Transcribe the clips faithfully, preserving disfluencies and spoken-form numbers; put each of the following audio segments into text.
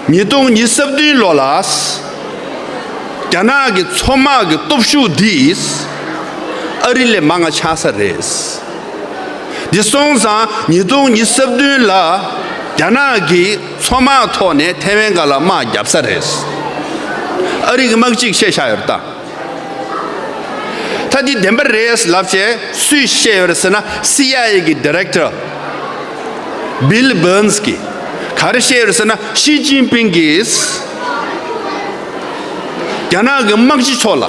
ཉིས་སྟོང་ཉི་ཤུ་རྩ་བདུན་ལོ་ལ་རྒྱ་ནག་གི་མཚོ་དམག་གི་སྟོབས་ཤུགས་འདིས་ཨ་རི་ལས་མང་ང་ཆགས་ས་རེད། འདི་སོང་ཙང་ཉིས་སྟོང་ཉི་ཤུ་རྩ་བདུན་ལ་རྒྱ་ནག་གིས་མཚོ་དམག་ཐོག་ནས་ཐའེ་ཝན་སྒང་ལ་དམག་བརྒྱབ་ས་རེད། ཨ་རི་གི་དམག་སྤྱིས་བཤད་བཞག་ཡོད་རེད་ད། ད་འདི་བདེན་པ་རེད་ལབ་བྱས་སུས་བཤད་ཡོད་རེད་ཟེར་ན། སི་ཨའི་ཨེ་གི་ཌི་རེག་ཊར་བྷིལ་བྷར་ནི་སི་གིས་ག་རེ་བཤད་ཡོད་རེད་ཟེར་ན། ཞི་ཅིན་ཕིང་གིས་རྒྱ་ནག་གི་དམག་སྤྱི་ཚོ་ལ་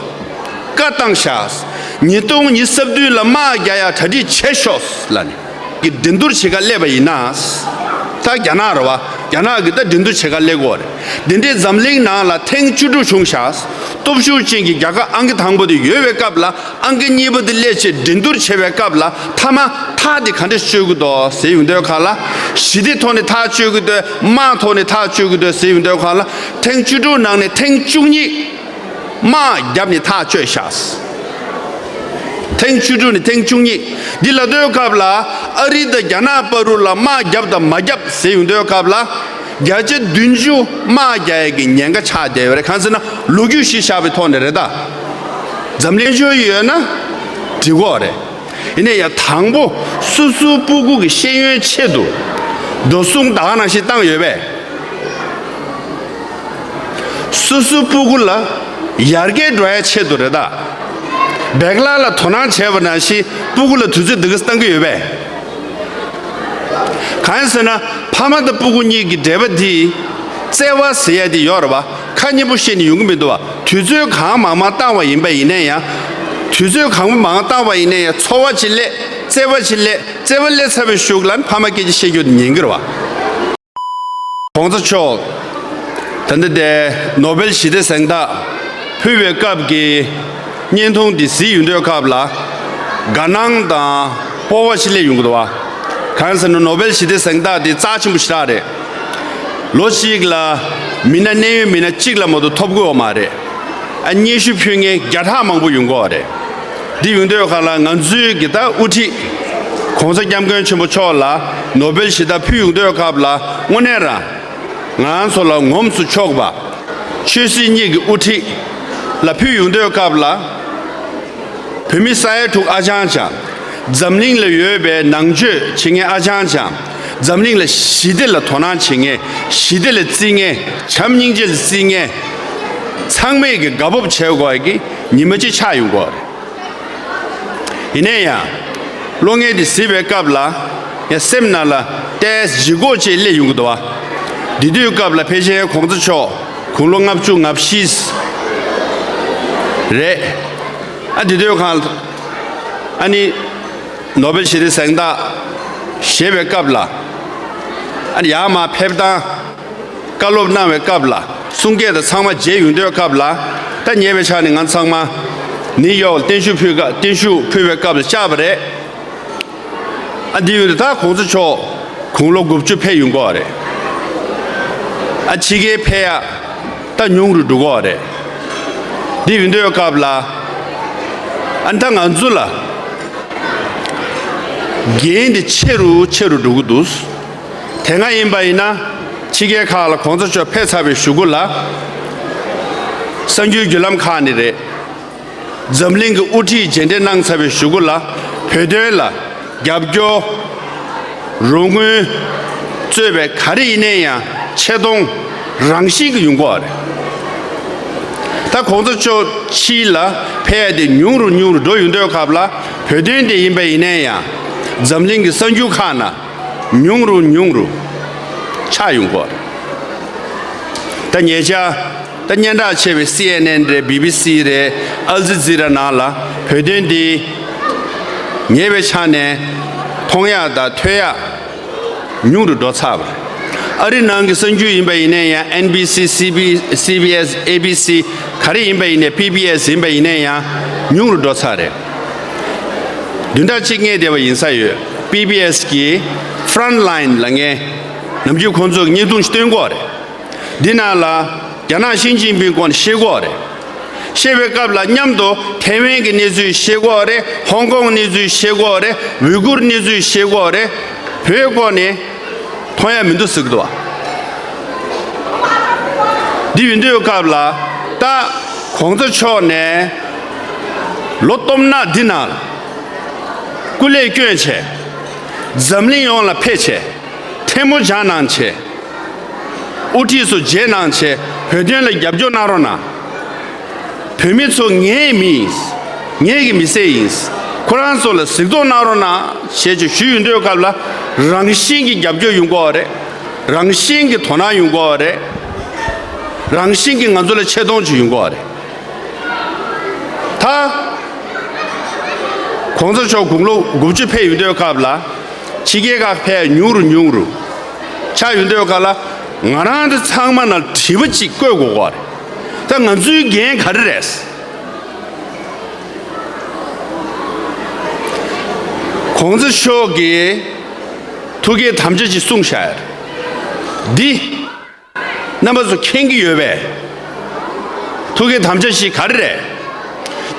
བཀའ་བཏང་བཞག། ཉིས་སྟོང་ཉི་ཤུ་རྩ་བདུན་ལ་དམག་རྒྱག་ཡ་གྲ་སྒྲིག་བྱེད་ཤོག་ལབ་ནས། གི་འགྲན་བསྡུར་བྱེད་ག་སླེབས་པ་ཡིན་ན། ད་རྒྱ་ནག་རེད་བ། རྒྱ་ནག་གི་ད་འགྲན་བསྡུར་བྱེད་ག་སླེབས་ཀྱི་ཡོད་རེད། འདི་འདྲའི་འཛམ་གླིང་ནང་ལ་ཐེངས་བཅུ་དྲུག་བྱུང་ཤག། སྟོབས་ཤུགས་ཅན་གྱི་རྒྱལ་ཁབ་ཨང་ཀི་དང་པོ་དེ་ཡོད་པའི་སྐབས་ལ། ཨང་ཀི་གཉིས་པ་དེ་སླེབས་བྱས་འགྲན་བསྡུར་བྱེད་པའི་སྐབས་ལ། མཐའ་མ་ཐག་དེ་ག་འདྲ་གཅོད་ཀྱི་འདུག་ཟེར་ཡོང་དུས་སྒང་ལ། ཞི་བདེ་ཐོག་ནས་ཐག་གཅོད་ཀྱི་འདུག། དམག་ཐོག་ནས་ཐག་གཅོད་ཀྱི་འདུག་ཟེར་ཡོང་དུས་སྒང་ལ། ཐེངས་བཅུ་དྲུག་ནང་ནས་ཐེངས་བཅུ་གཉིས། དམག་བརྒྱབ་ནས་ཐག་གཅོད་བཞག། ཐེངས་བཅུ་དྲུག་ནས་ཐེངས་བཅུ་གཉིས། འདི་ལབ་དུས་སྐབས་ལ། ཨ་རི་དང་རྒྱ་ནག་བར་དུ་ལ་དམག་བརྒྱབ་དང་མ་བརྒྱབ་ཟེར་ཡོང་དུས་སྐབས་ལ། བརྒྱ་ཆ་བདུན་ཅུ་དམག་རྒྱག་ཡས་ཀྱི་ཉེན་ཁ་ཆགས་བསྡད་ཡོད་རེད། གང་ཟེར་ན་ལོ་རྒྱུས་གཞི་བཞག་པའི་ཐོག་ནས་རེད་ད། འཛམ་གླིང་ཆོས་ཡོད་ན་འགྲིག་གི་རེད། ཡིན་ན་ཡང་དང་པོ་སོ་སོའི་སྤུ་གུ་གི་ཤེས་ཡོན་ཆེད་དུ་འགྲོ་སོང་ད་ག་ནང་བཞིན་བཏང་ཡོད་པས། སོ་སོའི་སྤུ་གུ་ལ་ཡར་རྒྱས་འགྲོ་ཡ་ཆེད་དུ་རེད་ད། བེག་ལ་ལ་དོ་སྣང་བྱས་པ་ནང་བཞིན་སྤུ་གུ་ལ་དུས་ཚོད་འདི་ག་བཏང་གི་ཡོད་པས། གང་ཡིན་ཟེར་ན་ཕ་མ་དང་སྤུ་གུ་གཉིས་ཀྱི་འབྲེལ་བ་འདི་བརྩེ་བ་ཟེར་ཡ་འདི་ཡོད་རེད་བ། ཁ་སྙན་པོ་བཤད་ནས་ཡོང་གི་མི་འདུག་བ། དུས་ཚོད་གང་མང་མང་བཏང་བ་ཡིན་པ་ཡིན་ན་ཡང་། དུས་ཚོད་གང་མང་མང་བཏང་བ་ཡིན་ན་ཡང་ཚོར་བ་ཅིག་སླེབས། བརྩེ་བ་ཅིག་སླེབས། བརྩེ་བ་སླེབས་ཚར་བའི་གཞུག་ལ་ཕ་མ་སྐད་ཆ་བཤད་རྒྱུ་དེ་ཉན་གི་རེད་བ། གོང་ས་མཆོག། ད་ལྟ་དེ་ནོ་བེལ་ཞི་བདེ་གཟེངས་རྟགས་ཕུལ་བའི་སྐབས་ཀྱི་བརྙན་ཐུང་འདི་གཟིགས་ཡོང་དུས་སྐབས་ལ་དགའ་སྣང་དང་སྤོབས་པ་ཞིག་སླེབས་ཡོང་གི་འདུག་བ། གང་ཟེར་ན་ནོ་བེལ་ཞི་བདེ་གཟེངས་རྟགས་འདི་རྩ་ཆེན་པོ་ཞེ་དྲག་རེད། ལོ་གཅིག་ལ་མི་སྣ་གནད་ཡོད་མི་སྣ་གཅིག་ལ་མ་གཏོགས་ཐོབ་ཀྱི་ཡོད་མ་རེད། ཨ་སྙན་ཞུ་ཕུལ་མཁན་བརྒྱ་ཕྲག་མང་པོ་ཡོང་གི་ཡོད་རེད། འདི་ཡོང་དུས་སྒང་ལ་ང་ཚོའི་གི་ད་དབུ་ཁྲིད་གོང་ས་སྐྱབས་མགོན་ཆེན་པོ་མཆོག་ལ་ནོ་བེལ་ཞི་བདེ་ཕུལ་ཡོང་དུས་སྐབས་ལ་དངོས་གནས་རང་ང་ཚོ་ལ་ངོམས་སུ་ཆོག་པ། ཆོས་སྲིད་གཉིས་ཀྱི་དབུ་ཁྲིད་ལ་ཕུལ་ཡོང་དུས་སྐབས་ལ། བོད་མི་ས་ཡ་དྲུག་ཨ་ཅང་ཅང་། འཛམ་གླིང་ལ་ཡོད་པའི་ནང་ཆོས་བྱེད་མཁན་ཨ་ཅང་ཅང་། འཛམ་གླིང་ལ་ཞི་བདེ་ལ་དོ་སྣང་བྱེད་མཁན། ཞི་བདེ་ལ་བརྩི་མཁན། བྱམས་སྙིང་རྗེ་ལ་བརྩི་མཁན། ཚང་མས་ཀྱི་དགའ་སྤོབས་བྱེད་དགོས་ཀྱི་ཉི་མ་གཅིག་ཆགས་ཡོང་གི་ཡོད་རེད། ཡིན་ན་ཡང་། གློག་བརྙན་དེ་གཟིགས་པའི་སྐབས་ལ་ཡང་སེམས་ནང་ལ་ཏོག་ཙམ་ལྗིད་ཁོག་ཅིག་སླེབས་ཡོང་གི་འདུག་བ། དེ་དུས་སྐབས་ལ་ཕལ་ཆེར་གོང་ས་མཆོག་དགུང་ལོ་ལྔ་བཅུ་ང་བཞི་རེད། ཨ་དེ་དུས་སྒང་ཨ་ནི་ནོ་བེལ་ཞི་བདེ་གཟེངས་རྟགས་བཞེས་པའི་སྐབས་ལ་ཨ་ནི་ཡར་མར་ཕེབས་སྟངས། བཀའ་སློབ་གནང་བའི་སྐབས་ལ་གསུང་སྐད་དང་ཚང་མ་མཇལ་ཡོང་དུས་སྐབས་ལ། ད་ཉེ་བའི་ཆར་ནས་ང་ཚང་མ་ནིའུ་ཡོག་ལ་བརྟན་བཞུགས་ཕུལ་སྐབས། བརྟན་བཞུགས་ཕུལ་བའི་སྐབས་ལ་བཅར་བ་རེད། ཨ་འདི་ཡོང་དུས་ད་གོང་ས་མཆོག་དགུང་ལོ་དགུ་བཅུ་ཕེབས་ཡོང་གི་ཡོད་རེད། ཨ་ཕྱི་རྒྱལ་ཕེབས་ཡ་ད་ཉུང་རུ་འགྲོ་གི་ཡོད་རེད། འདི་ཡོང་དུས་སྐབས་ལ་ཨ་ད་ང་ཚོ་ལ་འགན་འདི་ཆེ་རུ་ཆེ་རུ་འགྲོ་གི་འདུག། དེ་སྔ་ཡིན་པ་ཡིན་ན་ཕྱི་རྒྱལ་ཁག་ལ་གོང་ས་མཆོག་ཕེབས་ཚར་བའི་གཞུག་གུ་ལ་གསར་འགྱུར་བརྒྱུད་ལམ་ཁག་ནས་རེད། འཛམ་གླིང་གི་དབུ་ཁྲིད་མཇལ་འཕྲད་གནང་ཚར་བའི་གཞུག་གུ་ལ་བོད་དོན་ལ་རྒྱབ་སྐྱོར་རོགས་དངུལ་གཙོས་པའི་ག་རེ་ཡིན་ནའི་ཡང་ཆེ་མཐོང་རང་བཞིན་གྱིས་ཡོང་གི་ཡོད་རེད། ད་གོང་ས་མཆོག་ཕྱི་ལ་ཕེབས་ཡ་དེ་ཉུང་རུ་ཉུང་རུ་འགྲོ་ཡོང་དུས་སྐབས་ལ་བོད་དོན་དེ་ཡིན་པ་ཡིན་ནའི་ཡང་འཛམ་གླིང་གི་གསར་འགྱུར་ཁག་ནང་ཉུང་རུ་ཉུང་རུ་ཆགས་ཡོང་གི་ཡོད་རེད། ད་ཉེ་ཆར་ད་སྙན་གྲགས་ཆེ་བའི་སི་ཨེན་ཨེན་རེད། བི་བི་སི་རེད། ཨལ་ཇི་ཛི་ར་ནང་ལ་བོད་དོན་འདི་ཉེ་བའི་ཆར་ནས་མཐོང་ཡག་དང་ཐོས་ཡག་ཉུང་རུ་འགྲོ་ཚར་བ་རེད། ཨ་རི་ནང་གི་གསར་འགྱུར་ཡིན་པ་ཡིན་ནའི་ཡང་ཨེན་བི་སི། སི་བི་སི་བི་ཨེས། ཨེ་བི་སི། ག་རེ་ཡིན་པ་ཡིན་ནའི། པི་བི་ཨེས་ཡིན་པ་ཡིན་ནའི་ཡང་ཉུང་རུ་འགྲོ་ཚར་རེད། བདུན་ཕྲག་གཅིག་སྔོན་དེ་བ་ཡིན་ས་ཡོད། པི་བི་ཨེས་གི་Frontline་ལབ་མཁན་ནམ་རྒྱུན་ཁོང་ཚོ་གི་བརྙན་ཐུང་ཞིག་སྟོན་གྱི་ཡོད་རེད། འདི་ནང་ལ་རྒྱ་ནག་ཞི་ཅིན་ཕིང་སྐོར་ནས་བཤད་ཀྱི་ཡོད་རེད། བཤད་པའི་སྐབས་ལ་མཉམ་དུ་ཐའེ་ཝན་གྱི་གནས་ཚུལ་བཤད་ཀྱི་ཡོད་རེད། ཧོང་ཀོང་གནས་ཚུལ་བཤད་ཀྱི་ཡོད་རེད། ཝུའི་གུར་གནས་ཚུལ་བཤད་ཀྱི་ཡོད་རེད། བོད་སྐོར་ནས་མཐོང་ཡ་མི་འདུག་ཟེར་གྱི་འདུག་བ། འདི་ཡོད་དུས་སྐབས་ལ་ད་གོང་ས་མཆོག་ནས་ལོ་སྟོང་ནང་འདི་ནང་སྐུ་ལས་བསྐྱོན་བྱས། འཛམ་གླིང་ཡོངས་ལ་ཕེབས་བྱས། ཐལ་མོ་སྦྱར་གནང་བྱས། དབུ་ཁྲིད་ཚོ་མཇལ་གནང་བྱས། བོད་དོན་ལ་རྒྱབ་སྐྱོར་གནང་རོགས་གནང་། བོད་མི་ཚོ་ངའི་མི་ཡིན། ངེད་ཀྱི་མི་སེར་ཡིན། ཁོ་རང་ཚོ་ལ་གཟིགས་རྟོག་གནང་རོགས་གནང་ཞེས་ཅིག་ཞུས་ཡོང་དུས་སྐབས་ལ། རང་བཞིན་གྱི་རྒྱབ་སྐྱོར་ཡོང་གི་ཡོད་རེད། རང་བཞིན་གྱི་དོ་སྣང་ཡོང་གི་ཡོད་རེད། རང་བཞིན་གྱི་ང་ཚོ་ལ་ཆེ་མཐོང་ཅིག་ཡོང་གི་ཡོད་རེད། ད་གོང་ས་མཆོག་དགུང་ལོ་དགུ་བཅུ་ཕེབས་ཡོང་དུས་སྐབས་ལ། ཕྱི་རྒྱལ་ཁག་ཕེབས་ཉུང་རུ་ཉུང་རུ་ཆགས་ཡོང་དུས་སྐབས་ལ། ང་རང་ཚོ་ཚང་མ་ནང་དྲི་བ་ཅིག་བཀོད་དགོས་ཀྱི་ཡོད་རེད། ད་ང་ཚོའི་འགན་ག་རེ་རེད། གོང་ས་མཆོག་གིས་ཐུགས་ཀྱི་དམ་བཅའ་ཅིག་གསུངས་བཞག་ཡོད་རེད། འདི་རྣམ་པ་ཚོ་མཁྱེན་གྱི་ཡོད་པས། ཐུགས་ཀྱི་དམ་བཅའ་ཞིག་ག་རེ་རེད།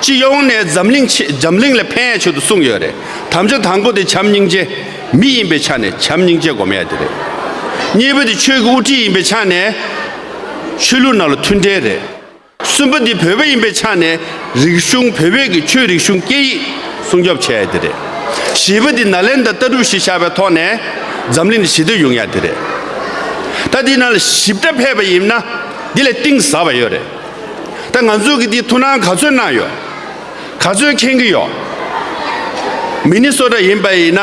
སྤྱི་ཡོངས་ནས་འཛམ་གླིང་ཆེ་འཛམ་གླིང་ལ་ཕན་ཡ་ཆེད་དུ་གསུངས་ཡོད་རེད། དམ་བཅའ་དང་པོ་དེ་བྱམས་སྙིང་རྗེ། མི་ཡིན་པའི་ཆ་ནས་བྱམས་སྙིང་རྗེ་སྒོམ་ཡ་དེ་རེད། གཉིས་པ་དེ་ཆོས་ཀྱི་དབུ་ཁྲིད་ཡིན་པའི་ཆ་ནས་ཆོས་ལུགས་ནང་ལ་མཐུན་འབྲེལ་རེད། གསུམ་པ་འདི་བོད་པ་ཡིན་པའི་ཆ་ནས་རིག་གཞུང་བོད་པའི་གི་ཆོས་རིག་གཞུང་སྐད་ཡིག་སྲུང་སྐྱོབ་བྱས་ཡ་དེ་རེད། བཞི་པ་འདི་ནཱ་ལེནྡྲ་ལྟ་གྲུབ་གཞི་བཞག་པའི་ཐོག་ནས་འཛམ་གླིང་ལ་ཞི་བདེ་ཡོང་ཡ་དེ་རེད། ད་འདི་ནང་ལ་ཞིབ་ཕྲ་ཕེབས་པ་ཡིན་ན་འདི་ལས་གཏིང་ཟབ་པ་ཡོད་རེད། ད་ང་ཚོ་གི་འདི་ཐུགས་སྣང་ག་ཚོད་གནང་ཡོད། ག་ཚོད་མཁྱེན་གྱི་ཡོད། མི་ནི་སོ་ཊ་ཡིན་པ་ཡིན་ན་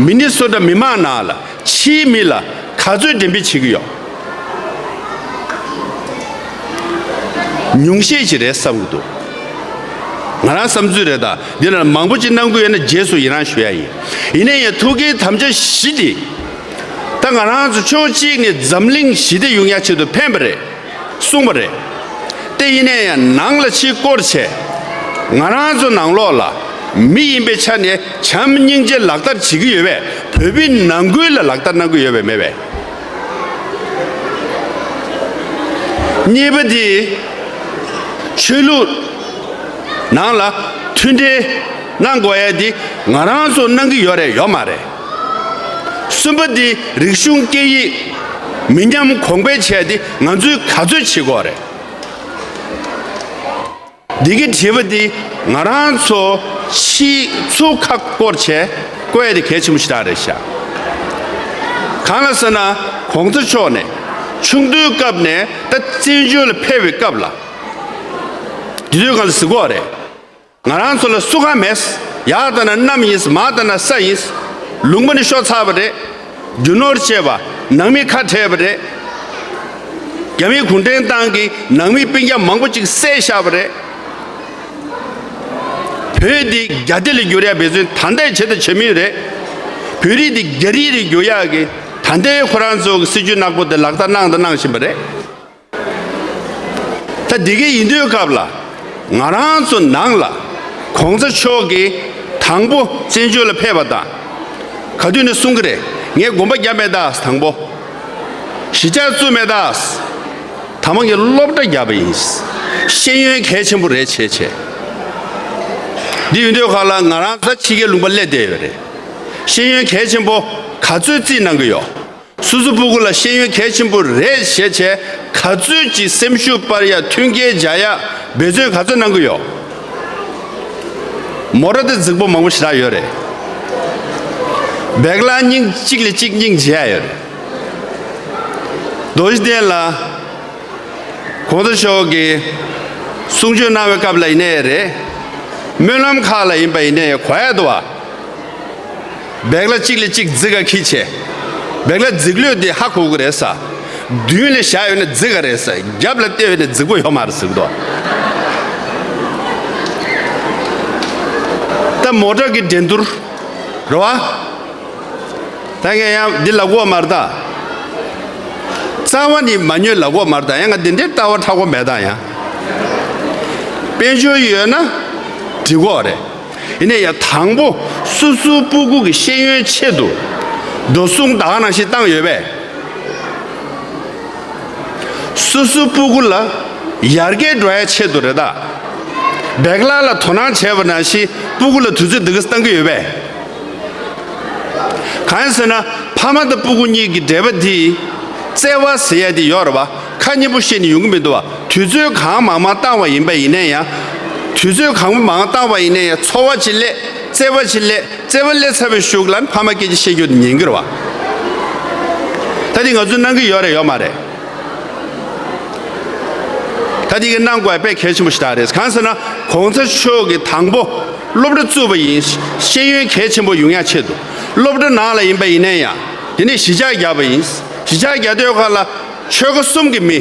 མི་ནི་སོ་ཊ་མི་མང་ནང་ལ། ཕྱིའི་མི་ལ་ག་ཚོད་འགྲེམས་སྤེལ་བྱེད་ཀྱི་ཡོད། ཉུང་ཤས་ཅིག་རེད་བསམ་གྱི་འདུག་ང་རང་བསམ་ཚུལ་རེད། ད་འདི་ལ་མང་པོ་ཅིག་གནང་གི་ཡོད་ན་རྗེས་སུ་ཡི་རང་ཞུ་ཡ་ཡིན། ཡིན་ན་ཡང་ཐུགས་ཀྱི་དམ་བཅའ་བཞི་འདི། ད་ང་རང་ཚོ་ཕྱོགས་གཅིག་ནས་འཛམ་གླིང་ཞི་བདེ་ཡོང་ཡ་ཆེད་དུ་ཕན་པ་རེད། གསུངས་པ་རེད། དེ་ཡིན་ན་ཡང་ནང་ལ་ཕྱིར་སྐོར་བྱས། ང་རང་ཚོ་ནང་ལོགས་ལ་མི་ཡིན་པའི་ཆ་ནས་བྱམས་སྙིང་རྗེ་ལག་བསྟར་བྱེད་ཀྱི་ཡོད་པས། བོད་པའི་ནང་ཁུལ་ལ་ལག་བསྟར་གནང་གི་ཡོད་པས་མེད་པས། གཉིས་པ་དེ་ཆོས་ལུགས་ནང་ལ་མཐུན་འབྲེལ་གནང་དགོས་ཡ་དེ་ང་རང་ཚོ་གནང་གི་ཡོད་རེད་ཡོད་མ་རེད། གསུམ་པ་དེ་རིག་གཞུང་སྐད་ཡིག་མི་ཉམས་གོང་འཕེལ་བྱས་ཏེ་ང་ཚོས་ག་ཚོད་བྱེད་དགོས་རེད། འདི་གི་དྲི་བ་འདི་ང་རང་ཚོ་ཕྱིའི་ཚུར་ཁ་སྐོར་བྱས་བཀོད་ཡ་དེ་གལ་ཆེན་པོ་ཞེ་དྲག་རེད་ཤག་གང་ལ་ཟེར་ན་གོང་ས་མཆོག་ནས་ཆུང་དུས་སྐབས་ནས་ད་བཙན་བྱོལ་ལ་ཕེབས་པའི་སྐབས་ལ་དེ་དུས་གང་ལ་གཟིགས་གོ་རེད། ང་རང་ཚོ་ལ་སུ་གང་མེད། ཡར་ལྟ་ན་གནམ་ཡིན། མར་ལྟ་ན་ས་ཡིན། ལུང་པ་ནི་ཤོར་ཚར་བ་རེད། རྒྱུ་ནོར་བཅས་པ་ནང་མི་ཁ་བྲལ་བ་རེད། རྒྱ་མིའི་གུང་ཁྲན་ཏང་གིས་ནང་མི་སྤུན་ཀྱག་མང་པོ་ཅིག་བསད་བཞག་པ་རེད། བོད་འདི་རྒྱ་སྡེ་ལ་བསྒྱུར་ཡ་འབད་བརྩོན་ད་ལྟའི་བྱེད་དང་བྱེད་མུས་རེད། བོད་རིགས་འདི་རྒྱ་རིགས་ལ་བསྒྱུར་ཡ་གི་ད་ལྟའི་ཁོ་རང་ཚོ་གི་སྲིད་ཇུས་ནག་པོ་དེ་ལག་བསྟར་གནང་དང་གནང་བཞིན་པ་རེད། ད་འདི་གའི་ཡིན་དུས་སྐབས་ལ་ང་རང་ཚོ་ནང་ལ་གོང་ས་མཆོག་གིས་དང་པོ་བཙན་བྱོལ་ལ་ཕེབས་པ་དང་ག་དུས་ནས་གསུང་གི་རེད། ངས་དགོངས་པ་བརྒྱབ་མེད་ད་དང་པོ། གཞིས་ཆགས་བཙུགས་མེད་ད། དང་པོ་ངས་སློབ་གྲྭ་བརྒྱབ་པ་ཡིན། ཤེས་ཡོན་གལ་ཆེན་པོ་རེད་བྱས་བྱས། འདི་ཡིན་དུས་སྐབས་ལ་ང་རང་ཚོ་ཕྱི་རྒྱལ་ལུང་པ་སླེབས་བསྡད་ཡོད་རེད། ཤེས་ཡོན་གལ་ཆེན་པོ་ག་ཚོད་རྩིས་གནང་གི་ཡོད། སོ་སོ་སྤུ་གུ་ལ་ཤེས་ཡོན་གལ་ཆེན་པོ་རེད་ཞེས་བྱས་ག་ཚོད་ཀྱི་སེམས་ཤུགས་སྤར་ཡ། མཐུན་རྐྱེན་སྦྱར་ཡ་འབད་བརྩོན་ག་ཚོད་གནང་གི་ཡོད། མོ་ཊ་དེ་རྫིག་པོ་མང་པོ་ཞེ་དྲག་ཡོད་རེད། བེག་ལ་སྙིང་གཅིག་ལས་གཅིག་སྙིང་རྗེ་ཡ་ཡོད་རེད། རྡོ་རྗེ་གདན་ལ་གོང་ས་མཆོག་གིས་གསུང་ཆོས་གནང་བའི་སྐབས་ལ་ཡིན་ནའི་རེད། སྨོན་ལམ་ཁག་ལ་ཡིན་པ་ཡིན་ནའི་གོ་ཡ་འདུག་བ། བེག་ལ་གཅིག་ལས་གཅིག་རྫིག་ག་ཁྱེར་བྱས། བེག་ལ་རྫིག་ལོས་དེ་ཧ་གོ་གི་རེད་ས། མདུན་ལ་བཞག་ཡོད་ན་རྫིག་ག་རེད་ས། རྒྱབ་ལ་བལྟས་ཡོད་ན་རྫིག་པོ་ཡོད་མ་རེད་ཟེར་གི་འདུག་ད་མོ་ཊ་གི་འགྲན་བསྡུར་རེད་བ། ད་ངས་ཡང་འདི་ལབ་དགོས་མ་རེད་ད། རྩ་བ་ནི་མ་ཉོས་ལབ་དགོས་མ་རེད་ད། ཡང་ང་འདི་འདྲའི་ལྟ་བ་མཁྲེགས་པོ་མེད་ད་ཡང་། དཔལ་འབྱོར་ཡོད་ན་འགྲིག་གོ་རེད། ཡིན་ནའི་ཡང་དང་པོ་སོ་སོའི་སྤུ་གུ་གི་ཤེས་ཡོན་ཆེད་དུ་རྡོ་སྲུང་ད་ག་ནང་བཞིན་བཏང་ཡོད་པས། སོ་སོའི་སྤུ་གུ་ལ་ཡར་རྒྱས་འགྲོ་ཡ་ཆེད་དུ་རེད་ད། བེག་ལ་ལ་དོ་སྣང་བྱས་པ་ནང་བཞིན་སྤུ་གུ་ལ་དུས་ཚོད་འདི་ག་བཏང་གི་ཡོད་པས། གང་ཡིན་ཟེར་ན་ཕ་མ་དང་སྤུ་གུ་གཉིས་ཀྱི་འབྲེལ་བ་འདི་བརྩེ་བ་ཟེར་ཡ་འདི་ཡོད་རེད་བ། ཁ་ ཁ་སྙན་པོ་བཤད་ནས་ཡོང་གི་མི་འདུག་བ། དུས་ཚོད་གང་མང་མང་བཏང་བ་ཡིན་པ་ཡིན་ན་ཡང་། དུས་ཚོད་གང་མང་བཏང་བ་ཡིན་ན་ཡང་འཚོ་བ་ཅིག་སླེབས། བརྩེ་བ་ཅིག་སླེབས། བརྩེ་བ་སླེབས་ཚར་བའི་གཞུག་ལ་ཕ་མ་སྐད་ཆ་བཤད་རྒྱུ་དེ་ཉན་གྱི་རེད་བ། ད་དེ་ང་ཚོས་གནང་གི་ཡོད་རེད་ཡོད་མ་རེད། ད་དེ་གི་གནང་དགོས་པ་དཔེ་གལ་ཆེན་པོ་ཞིག་རེད། གང་ཟེར་ན་གོང་ས་མཆོག་གིས་དང་པོ་སློབ་གྲྭ་བཙུགས་པ་ཡིན། ཤེས་ཡོན་གལ་ཆེན་པོ་ཡོང་ཡ་ཆེད་དུ། སློབ་གྲྭ་ནང་ལ་ཡིན་པ་ཡིན་ན་ཡང་དེ་ནས་གཞིས་ཆགས་བརྒྱབ་པ་ཡིན། གཞིས་ཆགས་བརྒྱབ་དུས་སྒང་ལ་ཆོལ་ཁ་གསུམ་གྱི་མི་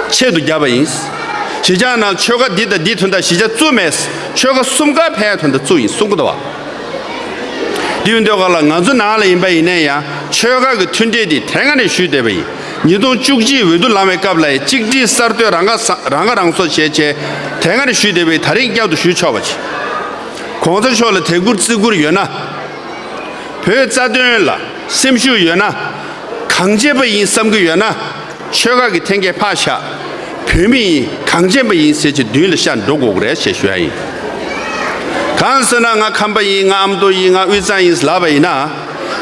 ཆེད་དུ་བརྒྱབ་པ་ཡིན། གཞིས་ཆགས་ནང་ཆོལ་ཁ་འདི་དང་འདིའི་དོན་དག་གཞིས་ཆགས་བཙུགས་མེད། ཆོལ་ཁ་གསུམ་ཀ་ཕན་ཡ་དོན་དག་བཙུགས་ཡིན་གསུང་གི་འདུག་བ། དེ་ཡིན་དུས་སྒང་ལ་ང་ཚོ་ནང་ལ་ཡིན་པ་ཡིན་ན་ཡང་ཆོལ་ཁ་གི་མཐུན་འབྲེལ་འདི་དེ་སྔ་ནས་ཞུས་བསྡད་པ་ཡིན། ཉིས་སྟོང་བཅུ་གཅིག་འོས་བསྡུ་ལངས་པའི་སྐབས་ལ་ཡང་གཅིག་སྒྲིལ་གསར་གཏོད་རང་ཁ་ས་རང་ཁ་རང་གསོ་བྱས་བྱས་དེ་སྔ་ནས་ཞུས་བསྡད་པ་ཡིན། ད་རིང་བསྐྱར་དུ་ཞུས་ཆོག་པ་བྱེད། གོང་ས་མཆོག་ལ་དད་བཀུར་བརྩི་བཀུར་ཡོད་ན། བོད་རྩ་དོན་ལ་སེམས་ཤུགས་ཡོད་ན། གངས་ཅན་པ་ཡིན་བསམ་གྱི་ཡོད་ན། ཆོལ་ཁ་གི་འཐེན་འཁྱེར་ཕར་བཞག་བོད་མི་ཡིན། གངས་ཅན་པ་ཡིན་ཟེར་གྱི་མདུན་ལ་ཤར་འགྲོ་དགོས་ཀྱི་རེད་ཞེས་ཞུ་ཡ་ཡིན། གང་ཟེར་ན་ང་ཁམས་པ་ཡིན། ང་ཨ་མདོ་ཡིན། ང་དབུས་གཙང་ཡིན་ལབ་པ་ཡིན་ན།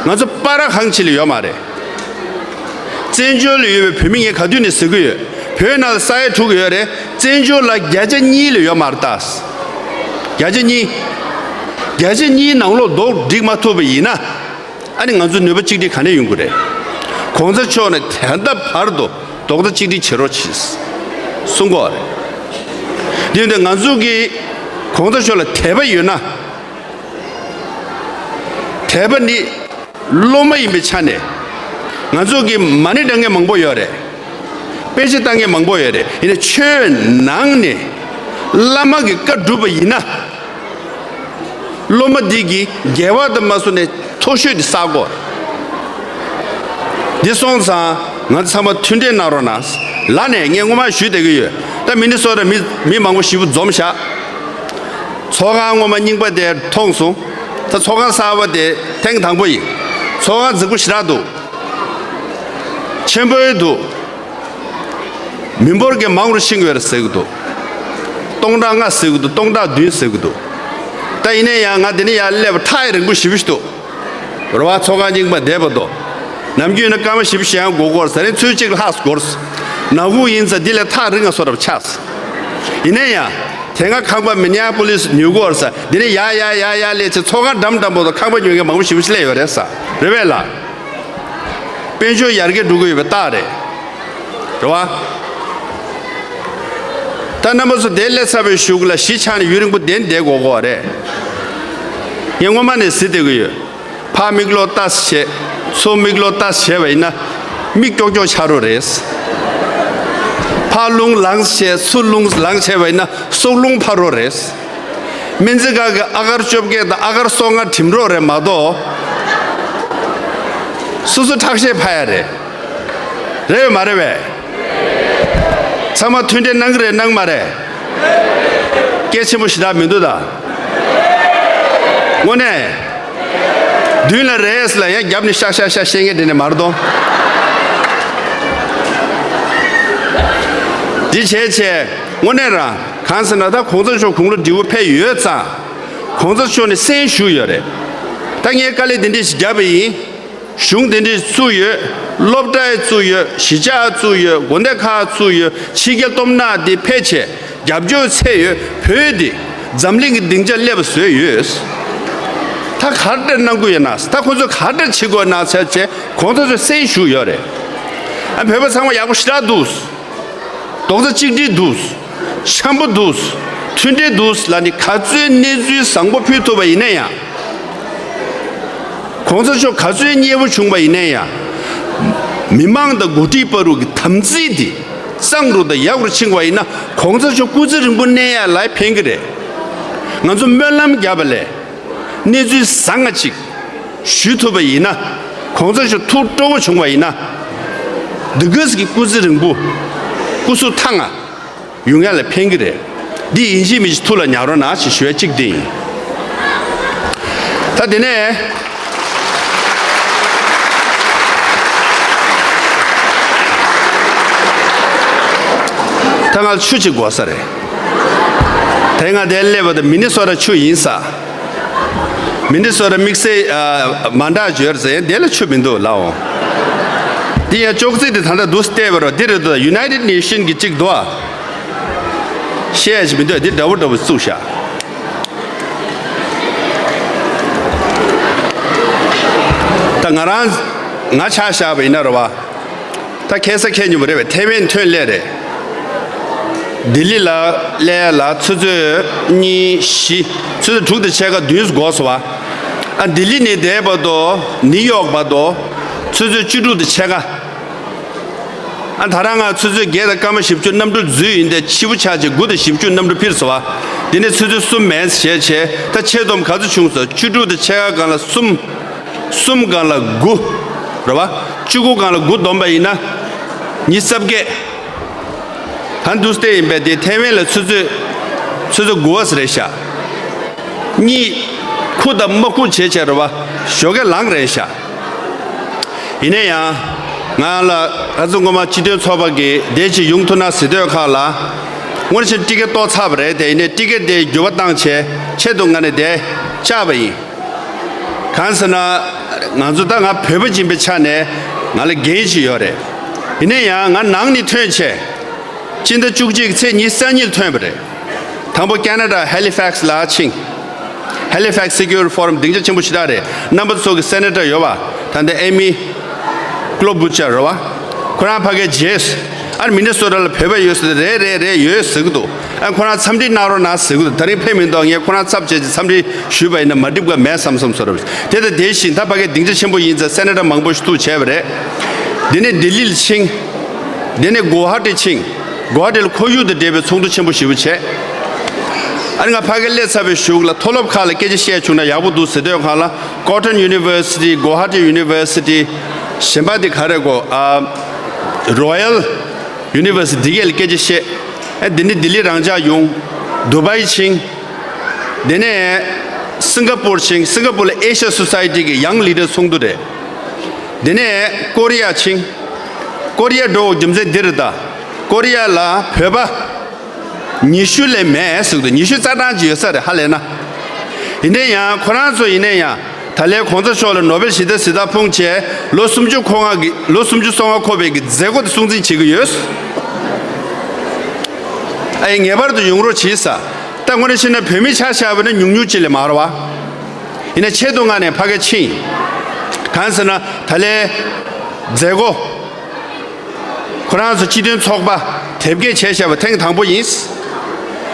ང་ཚོ་བར་གང་ཅི་ལ་ཡོད་མ་རེད། བཙན་བྱོལ་ལ་ཡོད་པའི་བོད་མི་ངས་ག་དུས་ནས་ཟེར་གྱི་ཡོད། བོད་ནང་ལ་ས་ཡ་དྲུག་ཡོད་རེད། བཙན་བྱོལ་ལ་བརྒྱ་ཆ་གཉིས་ལས་ཡོད་མ་རེད་ད། བརྒྱ་ཆ་གཉིས། བརྒྱ་ཆ་གཉིས་ནང་ལོགས་རྡོག་སྒྲིག་མ་ཐུབ་པ་ཡིན་ན། ཨ་ནི་ང་ཚོ་ནུས་པ་གཅིག་སྒྲིལ་ག་ནས་ཡོང་གི་རེད། གོང་ས་མཆོག་ནས་ད་ལྟ་བར་དུ་རྡོག་རྩ་གཅིག་སྒྲིལ་བྱེད་རོགས་གྱིས་གསུང་གི་ཡོད་རེད། དེ་ཡིན་དུས་ང་ཚོ་གིས་གོང་ས་མཆོག་ལ་དད་པ་ཡོད་ན། དད་པ་ནི་སློབ་མ་ཡིན་པའི་ཆ་ནས་ང་ཚོ་གི་མ་ཎི་བགྲང་མཁན་མང་པོ་ཡོད་རེད། དཔེ་ཆ་ལྟ་མཁན་མང་པོ་ཡོད་རེད། ཡིན་ནའི་ཆོས་ནང་ནས་བླ་མ་གི་བཀའ་བསྒྲུབས་པ་ཡིན་ན། སློབ་མ་འདི་གིས་དགེ་བ་དང་མ་སོང་ནས་མཐོ་ཤོས་དེ་བསགས་དགོས། འདི་སོང་ཙང་ང་ཚང་མ་མཐུན་འབྲེལ་གནང་རོགས་གནང་། ལ་ནས་ངས་སྔོན་མ་ཞུས་བསྡད་ཀྱི་ཡོད། ད་མི་ནི་སོ་ཊ་མི་མི་མང་པོ་ཞེ་པོ་འཛོམས་ཤག་ཚོགས་ཁང་སྔོན་མ་རྙིང་པ་དེ་མཐོང་སོང་། ད་ཚོགས་ཁང་གསར་པ་དེ་ཐེངས་དང་པོ་ཡིན། ཚོགས་ཁང་རྫིག་པོ་ཞེ་དྲག་འདུག་ཆེན་པོ་འདུག་མི་འབོར་གྱི་མང་རུ་ཕྱིན་ཡོད་རེད་ཟེར་གྱི་འདུག་སྟོང་ཕྲག་ལྔ་ཟེར་གྱི་འདུག་སྟོང་ཕྲག་བདུན་ཟེར་གྱི་འདུག་ད་ཡིན་ན་ཡང་ང་དེ་ནས་ཡར་སླེབས་པ་ཐག་རིང་པོ་ཞེ་པོ་ཞིག་འདུག་རེད་བ། ཚོགས་ཁང་རྙིང་པ་བསྡད་པ་དང་། ནམ་རྒྱུན་ན་སྐར་མ་བཞི་བཅུ་ཞེ་ལྔ་འགོར་གྱི་ཡོད་རེད། ཟེར་ནས་ཚོུད་གཅིག་ལྷག་འགོར་སོང་། ནག་ཁུང་ཡིན་ཙང་འདི་ལས་ཐག་རིང་ང་སོ་རབ་ཆགས་སོང་། ཡིན་ན་ཡང་། དེ་སྔ་ཁང་པ་མི་ཉག་པོ་ལིས་ཉོས་གྱི་ཡོད་རེད། འདི་ནས་ཡར་ཡར་ཡར་ཡར་སླེབས་ཚེ་ཚོགས་ཁང་འགྲམ་འགྲམ་པོ་དང་ཁང་པ་ཉོ་མཁན་མང་པོ་ཞེ་པོ་ཞིག་སླེབས་ཡོད་རེད་ས། རེད་པས་ལགས། དཔལ་འབྱོར་ཡར་རྒྱས་འགྲོ་གི་ཡོད་པའི་རྟགས་རེད། རེད་བ། ད་རྣམ་པ་ཚོ་དེ་སླེབས་ཚར་བའི་གཞུག་ལ་གཞིས་ཆགས་ནས་ཡུན་རིང་པོ་བསྡད་བསྡད་དགོས་དགོས་པ་རེད། ངས་སྔོན་མ་ནས་ཟེར་བསྡད་ཀྱི་ཡོད། ཕར་མིག་ལོག་ལྟ་བྱས། ཚུར་མིག་ལོག་ལྟ་བྱས་པ་ཡིན་ན། མིག་ཀྱོག་ཀྱོག་ཆགས་རོགས་རེད། ཕར་རླུང་ལངས་བྱས་ཚུར་རླུང་ལངས་བྱས་པ་ཡིན་ན་སྲོག་རླུང་འཕར་རོགས་རེད། སྨན་རྩིས་ཁང་གི་ཨ་གར་བཅོ་བརྒྱད་དང་ཨ་གར་སོ་ལྔ་འགྲིམ་རོགས་རེད་མ་གཏོགས། སོ་སོ་ཁྲག་ཤེད་འཕར་ཡ་རེད། རེད་ཡོད་མ་རེད་པས། ཚང་མ་མཐུན་འབྲེལ་གནང་གི་རེད་གནང་མ་རེད། སྐད་ཆེན་པོ་ཞེ་དྲག་མི་འདུག་ད། དངོས་གནས། མདུན་ལ་རེས་ལ་ཡང་རྒྱབ་ནས་ཤག་ཤག་ཤག་བཤད་མཁན་དེ་ནས་མར་གཏོང་། འདི་བྱས་བྱས་དངོས་གནས་རང་གང་ཟེར་ན། ད་གོང་ས་མཆོག་དགུང་ལོ་བགྲེས་པོ་ཕེབས་ཡོད་ཙང་། གོང་ས་མཆོག་ནས་གསན་ཞུས་ཡོད་རེད། ད་ངས་དཀའ་ལས་དེ་འདྲས་ཞིག་བརྒྱབ་པ་ཡིན། གཞུང་དེ་འདྲས་བཙུགས་ཡོད། སློབ་གྲྭ་བཙུགས་ཡོད། གཞིས་ཆགས་བཙུགས་ཡོད། དགོན་སྡེ་ཁག་བཙུགས་ཡོད། ཕྱི་རྒྱལ་སྟོབས་ན་དེ་ཕེབས་བྱས་རྒྱབ་སྐྱོར་བྱས་ཡོད། བོད་དེ་འཛམ་གླིང་གི་སྡིངས་ཆ་སླེབས་པ་བཟོས་ཡོད། ད་ག་འདྲ་གནང་དགོས་ཡོད་ན། ད་ཁོ་ཚོ་ག་འདྲ་བྱེད་དགོས་ན་ཟེར་བྱས་གོང་ས་མཆོག་གསན་ཞུས་ཡོད་རེད། ཨ་བོད་པ་ཚང་མ་ཡག་པོ་ཞེ་དྲག་འདུག་རྡོག་རྩ་གཅིག་སྒྲིལ་འདུག་འཆམ་པོ་འདུག་མཐུན་སྒྲིལ་འདུག་ལབ་ནས་ག་ཚོད་གནས་ཚུལ་བཟང་པོ་ཕུལ་ཐུབ་པ་ཡིན་ན་ཡང་། གོང་ས་མཆོག་ག་ཚོད་མཉེས་པོ་བྱུང་བ་ཡིན་ན་ཡང་། མི་མང་དང་འགོ་ཁྲིད་བར་དུ་གི་དམ་ཚིག་འདི་གཙང་རུ་དང་ཡག་རུ་ཕྱིན་པ་ཡིན་ན། གོང་ས་མཆོག་སྐུ་ཚེ་རིང་པོ་གནས་ཡ་ལ་ཕན་གི་རེད། ང་ཚོ་སྨོན་ལམ་བརྒྱབ་པ་ལས། གནས་ཚུལ་བཟང་ང་ཅིག་ཞུ་ཐུབ་པ་ཡིན་ན། གོང་ས་མཆོག་ཐུགས་སྤྲོ་པོ་བྱུང་བ་ཡིན་ན། འདི་ག་ཟིག་གི་སྐུ་ཚེ་རིང་པོ། སྐུ་གཟུགས་ཐང་ང་ཡོང་ཡ་ལ་ཕན་གི་རེད། འདི་ཡིན་གཅིག་མིན་གཅིག་ཐུགས་ལ་ཉར་རོགས་གནང་ཞེས་ཞུ་ཡ་གཅིག་འདི་ཡིན། ད་དེ་ནས། ད་ང་ཆུ་ཅིག་དགོས་ས་རེད། དེ་ང་དེ་སླེབས་པ་དང་མི་ནི་སོ་ཊ་ཆུ་ཡིན་ས། མི་ནི་སོ་ཊ་དམིགས་བསལ་ཨ་མ་འདྲ་བརྗོད་ཟེར་དེ་ལ་ཆུ་མི་འདུག་ལའོ། འདི་ཡང་ཅོག་ཙེ་དེ་ད་ལྟ་འདུག་བལྟས་པ་རོ། འདི་རེད་འདུག United Nation གི་གཅིག་འདུག་ཨ། བཤད་ཡ་ཞིག་མི་འདུག་འདི་འདྲ་བོ་འདྲ་བོ་བཙུགས་ཤག་ད་ང་རང་ང་ཆ་བཞག་པ་ཡིན་ན་རེད་བ། ད་ཁ་སང་ཁ་ཉིན་མོ་རེད་བས་ཐེ་ཝན་ཐོན་སླེབས་རེད། ལྡི་ལི་ལ་སླེབས་ལ་ཆུ་ཚོད་གཉིས་བཞི་ཆུ་ཚོད་དྲུག་དང་ཕྱེད་ཀ་བདུན་འགོར་སོང་བ། ཨ་ལྡི་ལི་ནས་འདིར་བར་དུ་ནིའུ་ཡོག་བར་དུ་ཆུ་ཚོད་བཅུ་དྲུག་དང་ཕྱེད་ཀ་ཨ་ད་རང་ང་ཆུ་ཚོད་བརྒྱད་དང་སྐར་མ་བཞི་བཅུ་གནམ་གྲུ་འཛུལ་ཡིན་ཏེ་ཕྱི་པོ་ཆ་ཆེ་དགུ་དང་བཞི་བཅུ་གནམ་གྲུ་འཕུར་སོང་བ། དེ་ནས་ཆུ་ཚོད་གསུམ་མིན་ཞེས་བྱས་ད་ཆེ་སྡོམ་ག་ཚོད་བྱུང་སོང་བཅུ་དྲུག་དང་ཕྱེད་ཀ་སྒང་ལ་གསུམ། གསུམ་སྒང་ལ་དགུ། རེད་བ། བཅུ་དགུ་སྒང་ལ་དགུ་བསྡོམས་པ་ཡིན་ན། ཉི་ཤུ་རྩ་བརྒྱད། ད་འདུག་སྟེ་ཡིན་པས་དེ་ཐེ་ཝན་ལ་ཆུ་ཚོད་ཆུ་ཚོད་དགུ་པ་ཟེར་རེད་ཤག་གཉིས། ཁུག་དང་མ་ཁུག་བྱས་བྱས་རེད་བ། ཞོགས་ཀས་ལངས་རེད་ཤག་ཡིན་ན་ཡང་། ང་ལ་ཨ་ཙི་སྔོན་མ་སྤྱི་མཐུན་ཚོགས་པ་གིས་དེ་ཅིག་ཡོང་ཐུབ་ན་ཟེར་དུས་ཁག་ལ། སྔོན་ཆད་ཊི་ཀེ་ཊི་གཏོར་ཚར་བ་རེད་དེ་ཡིན་ནའི་ཊི་ཀེ་ཊི་དེ་འགྱུར་བ་བཏང་བྱས་ཆེད་དུ་ང་ནས་དེ་བཅར་བ་ཡིན། གང་ཟེར་ན། ང་ཚོ་ད་ང་བོད་པ་ཡིན་པའི་ཆ་ནས་ང་ལ་འགན་ཅིག་ཡོད་རེད། ཡིན་ན་ཡང་ང་ནང་ནས་ཐོན་བྱས། སྤྱི་ཟླ་བཅུ་གཅིག་ཚེས་ཉི་ཤུ་རྩ་གཉིས་ལ་ཐོན་པ་རེད། དང་པོ་ཁེ་ན་ཌ་ཧེ་ལི་ཕེག་སི་ལ་ཕྱིན། ཧེ་ལི་ཕེག་སི་སི་ཀིའུ་རི་ཕོ་རམ་སྡིངས་ཆ་ཆེན་པོ་ཞེ་དྲག་རེད། རྣམ་པ་ཚོ་གི་སེ་ནེ་ཊར་ཡོད་པ། ད་ལྟ་ཨེ་མི་ཀོ་ལོ་བུ་ཅར་རེད་བ། ཁོ་རང་ཕ་གིར་བརྗེས། ཨ་ནི་མི་ནི་སོ་ཊ་ལ་བོད་པ་ཡོད་ཟེར་ཏེ་རེད་རེད་རེད་ཡོད་ཟེར་གི་འདུག་ཨ་ཁོ་རང་འཚམས་འདྲི་གནང་རོགས་གནང་ཟེར་གི་འདུག་ད་རིང་ཕེབས་མི་འདུག་ངས་ཁོ་རང་ཚབ་བྱས་ཏེ་འཚམས་འདྲི་ཞུས་པ་ཡིན་ན་མ་འགྲིག་པ་མེད་བསམ་བསམ་སོ་རབ་དེ་དང་དེ་བཞིན་ད་ཕ་གིར་སྡིངས་ཆ་ཆེན་པོ་ཡིན་ཙང་སེ་ནེ་ཊར་མང་པོ་ཞིག་ཐུག་བྱས་པ་རེད། དེ་ནས་ལྡི་ལི་ལ་ཕྱིན། དེ་ནས་གུ་ཧ་ཊི་ཕྱིན། གུ་ཧ་ཊི་ལ་ཁོར་ཡུག་དང་འབྲེལ་བའི་ཚོགས་འདུ་ཆེན་པོ་ཞེ་པོ་བྱས། ཨ་ནི་ང་ཕ་གིར་སླེབས་ཚར་བའི་གཞུག་ལ་མཐོ་སློབ་ཁག་ལ་སྐད་ཆ་བཤད་བྱུང་ན་ཡག་པོ་འདུག་ཟེར་དུས་སྒང་ལ་ཀོ་ཊོན་ཡུ་ནི་ཝར་སི་ཊི། གུ་ཧ་ཊི་ཡུ་ནི་ཝར་སི་ཊི། གཞན་པ་དེ་ག་རེ་གོ་ཨ། རོ་ཡལ་ཡུ་ནི་ཝར་སི་ཊི་དེ་གས་ལ་སྐད་ཆ་བཤད། ཨ་དེ་ནས་ལྡི་ལི་རང་འཇགས་ཡོང་། དུ་བྷའི་ཕྱིན། དེ་ནས་སིང་ག་པུར་ཕྱིན། སིང་ག་པུར་ལ་ཨེ་ཤ་སོ་སའི་ཊི་གི་ཡང་ལི་ཌར་ཚོགས་འདུ་རེད། དེ་ནས་ཀོ་རི་ཡ་ཕྱིན། ཀོ་རི་ཡ་འགྲོ་དགོས་རྒྱུ་མཚན་འདི་རེད་ད། ཀོ་རི་ཡ་ལ་བོད་པ་ཉི་ཤུ་ལས་མེད་ཟེར་གི་འདུག་ཉི་ཤུ་རྩ་གྲངས་ཅིག་ཡོད་ས་རེད་ཧ་ལས་ན། ཡིན་ནའི་ཡང་ཁོ་རང་ཚོ་ཡིན་ནའི་ཡང་ད་ལན་གོང་ས་མཆོག་ལ་ནོ་བེལ་ཞི་བདེ་གཟེངས་རྟགས་ཕུལ་བྱས་ལོ་སུམ་ཅུ་འཁོར་ལྔ་གི་ལོ་སུམ་ཅུ་སོ་ལྔ་འཁོར་བའི་གི་མཛད་སྒོ་དེ་སྲུང་བརྩི་བྱེད་ཀྱི་ཡོད། ཨ་ཡི་ངེས་པར་དུ་ཡོང་རོགས་གྱིས་ས། ད་དངོས་གནས་བཤད་ན་བོད་མི་ཆ་བཞག་པ་ན་ཉུང་ཉུང་ཅིག་ལས་མ་རེད་བ། ཡིན་ནའི་ཆེད་དུ་མངགས་ནས་ཕ་གིར་ཕྱིན། གང་ཟེར་ན་ད་ལན་མཛད་སྒོ། ཁོ་རང་ཚོ་སྤྱི་མཐུན་ཚོགས་པ་དེབ་སྐྱེལ་བྱས་བཞག་པ་ཐེངས་དང་པོ་ཡིན།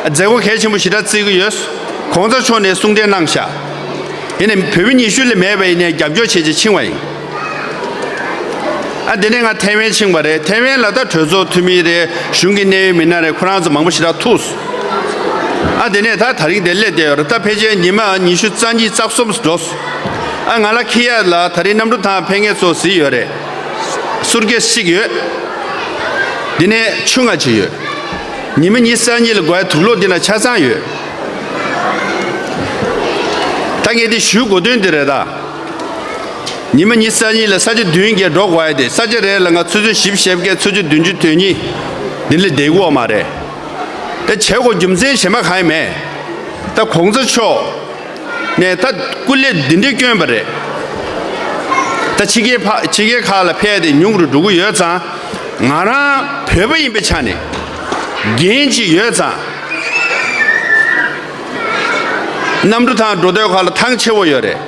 མཛད་སྒོ་གལ་ཆེན་པོ་ཞེ་དྲག་བརྩི་གི་ཡོད། གོང་ས་མཆོག་ནས་གསུང་འཕྲིན་གནང་བཞག་ཡིན་ནའི་བོད་མི་ཉི་ཤུ་ལས་མེད་པ་ཡིན་ནའི་རྒྱབ་སྐྱོར་བྱས་རྗེས་ཕྱིན་པ་ཡིན། ཨ་དེ་ནས་ང་ཐེ་ཝན་ཕྱིན་པ་རེད། ཐེ་ཝན་ལ་ད་གྲོས་ཚོགས་འཐུས་མི་རེད། གཞུང་གི་གནད་ཡོད་མི་སྣ་རེད། ཁོ་རང་ཚོ་མང་པོ་ཞེ་དྲག་ཐུག་ཨ་དེ་ནས་ད་ད་རིང་དེ་སླེབས་བསྡད་ཡོད་རེད། ད་ཕལ་ཆེར་ཉི་མ་ཉི་ཤུ་རྩ་གཉིས་རྩ་གསུམ་འགྲོ་སོང་། ཨ་ང་ལ་ཁི་ཡ་ལ་ད་རིང་གནམ་གྲུ་ཐང་ཕེབས་མཁན་ཚོ་གཟིགས་ཡོད་རེད། སུཊ་ཀེ་སི་གཅིག་ཡོད། དེ་ནས་ཆུ་ལྔ་ཅིག་ཡོད། ཉི་མ་ཉི་ཤུ་རྩ་གཉིས་ལ་དགོས་ཡ་དུག་སློག་འདི་ན་ཆ་ཚང་ཡོད། ད་ངས་འདི་ཞུ་དགོས་དོན་འདི་རེད་ད། ཉི་མ་ཉི་ཤུ་རྩ་གཉིས་ལ་ས་ཆ་བདུན་བརྒྱད་འགྲོ་དགོས་ཡ་དེ་ས་ཆ་རེ་ལ་ང་ཆུ་ཚོད་བཞི་བཅུ་ཞེ་བརྒྱད་ཆུ་ཚོད་བདུན་ཅུ་དོན་གཉིས་འདི་ལས་བསྡད་ཀྱི་ཡོད་མ་རེད། ད་བྱེད་དགོས་རྒྱུ་མཚན་གཞན་པ་གང་ཡང་མེད། ད་གོང་ས་མཆོག་ནས་ད་སྐུ་ལས་འདི་འདྲས་བསྐྱོན་པ་རེད། ད་ཕྱི་རྒྱལ་ཕ་ཕྱི་རྒྱལ་ཁག་ལ་ཕེབས་ཏེ་ཉུང་རུ་འགྲོ་གི་ཡོད་ཙང་། ང་རང་བོད་པ་ཡིན་པའི་ཆ་ནས་འགན་ཅིག་ཡོད་ཙང་། གནམ་གྲུ་ཐང་འགྲོ་དུས་ཁག་ལ་ཐང་ཆེ་བོ་ཡོད་རེད།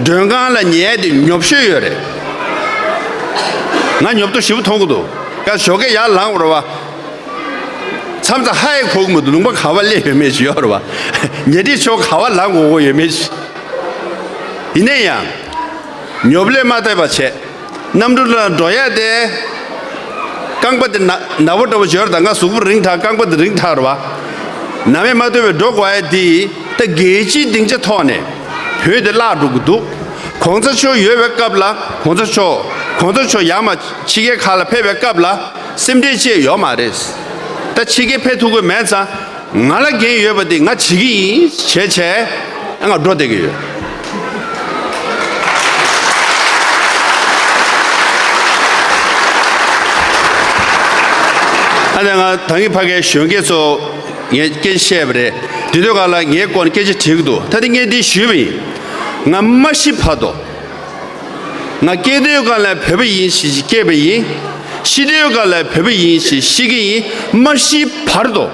མགྲོན་ཁང་ལ་ཉལ་ཏེ་ཉོབ་ཤོས་ཡོད་རེད། ང་ཉོབ་ཏོ་ཞེ་པོ་མཐོང་གི་འདུག་ཀ་ཞོགས་ཀས་ཡར་ལངས་པ་རེད་བ། མཚམས་མཚམས་ཧ་ཡང་གོ་གི་མི་འདུག་ལུང་པ་ག་པར་སླེབས་ཡོད་མེད་ཅིག་ཡོད་རེད་བ། ཉལ་ཁྲིའི་ཕྱོགས་ག་པར་ལངས་དགོས་ཀྱི་ཡོད་མེད་ཅིག་ཡིན་ན་ཡང་། ཉོབ་ལས་མ་འདས་པ་བྱས། གནམ་གྲུ་ལ་འགྲོ་ཡ་དེ། རྐང་པ་དེ་ན་ན་བ་འདྲ་བོ་ཅིག་ཡོད་རེད་ད། ང་གཟུགས་པོ་རིང་ཐག་རྐང་པ་དེ་རིང་ཐག་རེད་བ། ནམ་ཡང་མ་ཐོན་པའི་འགྲོ་དགོས་ཡ་དེ་ད་རྒྱལ་སྤྱིའི་སྡིངས་ཆ་ཐོག་ནས་བོད་དེ་བརླག་འགྲོ་གི་འདུག་གོང་ས་མཆོག་ཡོད་པའི་སྐབས་ལ་གོང་ས་མཆོག་གོང་ས་མཆོག་ཡར་མར་ཕྱི་རྒྱལ་ཁག་ལ་ཕེབས་པའི་སྐབས་ལ་སེམས་ཁྲལ་བཅས་ཡོད་མ་རེད། ད་ཕྱི་རྒྱལ་ཕེབས་ཐུབ་ཀྱི་མེད་ཙང་། ང་ལ་འགན་ཡོད་པ་དེ་ང་བྱེད་ཀྱི་ཡིན་བྱས་བྱས་ང་འགྲོ་བསྡད་ཀྱི་ཡོད། ཨ་ནི་ང་ད་གིན་ཕ་གིའི་གཞོན་སྐྱེས་ཚོ་ངས་སྐད་ཆ་བཤད་པ་རེད། དེ་དུས་སྒང་ལ་ངའི་སྐོར་ནས་སྐད་ཆ་དྲིས་ཀྱི་འདུག་ད་དེ་ངས་འདི་ཞུས་པ་ཡིན། ང་མ་ཤི་བར་དུ། ང་སྐྱེས་དུས་སྒང་ལ་བོད་པ་ཡིན་ཞེས་སྐྱེས་པ་ཡིན། ཤི་དུས་སྒང་ལ་བོད་པ་ཡིན་ཞེས་ཤི་གི་ཡིན། མ་ཤི་བར་དུ་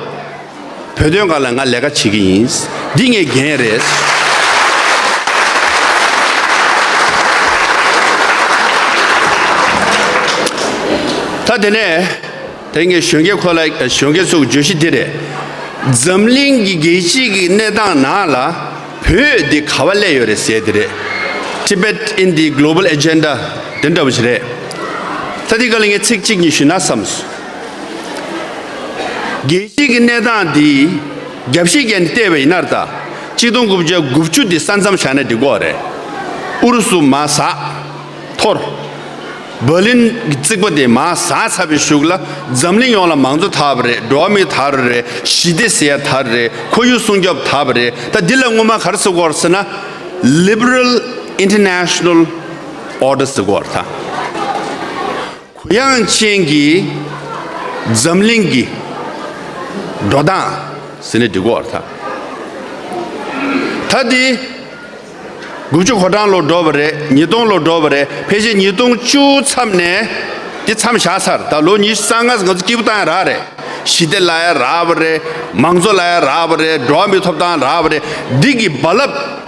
བོད་དོན་སྒང་ལ་ང་ལས་ཀ་བྱེད་ཀྱི་ཡིན། འདི་ངའི་འགན་རེད། ད་དེ་ནས། དེ་ངས་གཞོན་སྐྱེས་ཁོ་ལ་གཞོན་སྐྱེས་ཚོའི་བརྗོད་གཞི་འདི་རེད། འཛམ་གླིང་གི་རྒྱལ་སྤྱི་གི་གནས་སྟངས་ནང་ལ་བོད་འདི་ག་བ་སླེབས་ཡོད་རེད་ཟེར་འདི་རེད། Tibet in the Global Agenda དེ་འདྲ་བོ་ཞིག་རེད། ད་འདི་ག་ལ་ངས་ཚིག་གཅིག་གཉིས་ཞུས་ན་བསམས་སོང་། རྒྱལ་སྤྱི་གི་གནས་སྟངས་འདི་རྒྱབ་བཤིག་བརྒྱབ་ནས་བལྟས་པ་ཡིན་ན་ད་གཅིག་སྟོང་དགུ་བརྒྱ་དགུ་བཅུ་འདི་ས་མཚམས་བཞག་ན་འགྲིག་གི་རེད། ཨུ་རུ་སུ་མར་ཟག་འཐོར། འབར་ལིན་གྱི་རྩིག་པ་དེ་མར་ཟག་ཚར་བའི་གཞུག་ལ་འཛམ་གླིང་ཡོངས་ལ་མང་གཙོ་དར་བ་རེད། འགྲོ་བ་མི་དར་བ་རེད། ཞི་བདེ་ཟེར་ཡ་དར་བ་རེད། ཁོར་ཡུག་སྲུང་སྐྱོབ་དར་བ་རེད། ད་འདི་ལ་སྔོན་མ་ག་རེ་ཟེར་གྱི་ཡོད་རེད་ཟེར་ན། Liberal International Order ཟེར་གྱི་ཡོད་རེད་ད། གུ་ཡངས་ཅན་གྱི་འཛམ་གླིང་གི་འགྲོ་སྟངས་ཟེར་ནས་འགྲིག་གི་ཡོད་རེད་ད། ད་འདི། དགུ་བཅུ་གོ་གྲངས་ལོ་འགྲོ་བ་རེད། ཉིས་སྟོང་ལོ་འགྲོ་བ་རེད། ཕལ་ཆེར་ཉིས་སྟོང་བཅུ་མཚམས་ནས་འདི་མཚམས་བཞག་ཚར། ད་ལོ་ཉི་ཤུ་རྩ་ལྔ་ང་ཚོ་སྐྱིད་པོ་བཏང་ཡ་རག་རེད། ཞི་བདེ་ལབ་ཡ་རག་པ་རེད། མང་གཙོ་ལབ་ཡ་རག་པ་རེད། འགྲོ་བ་མིའི་ཐོབ་ཐང་རག་པ་རེད། འདི་གི་རྦ་རླབས་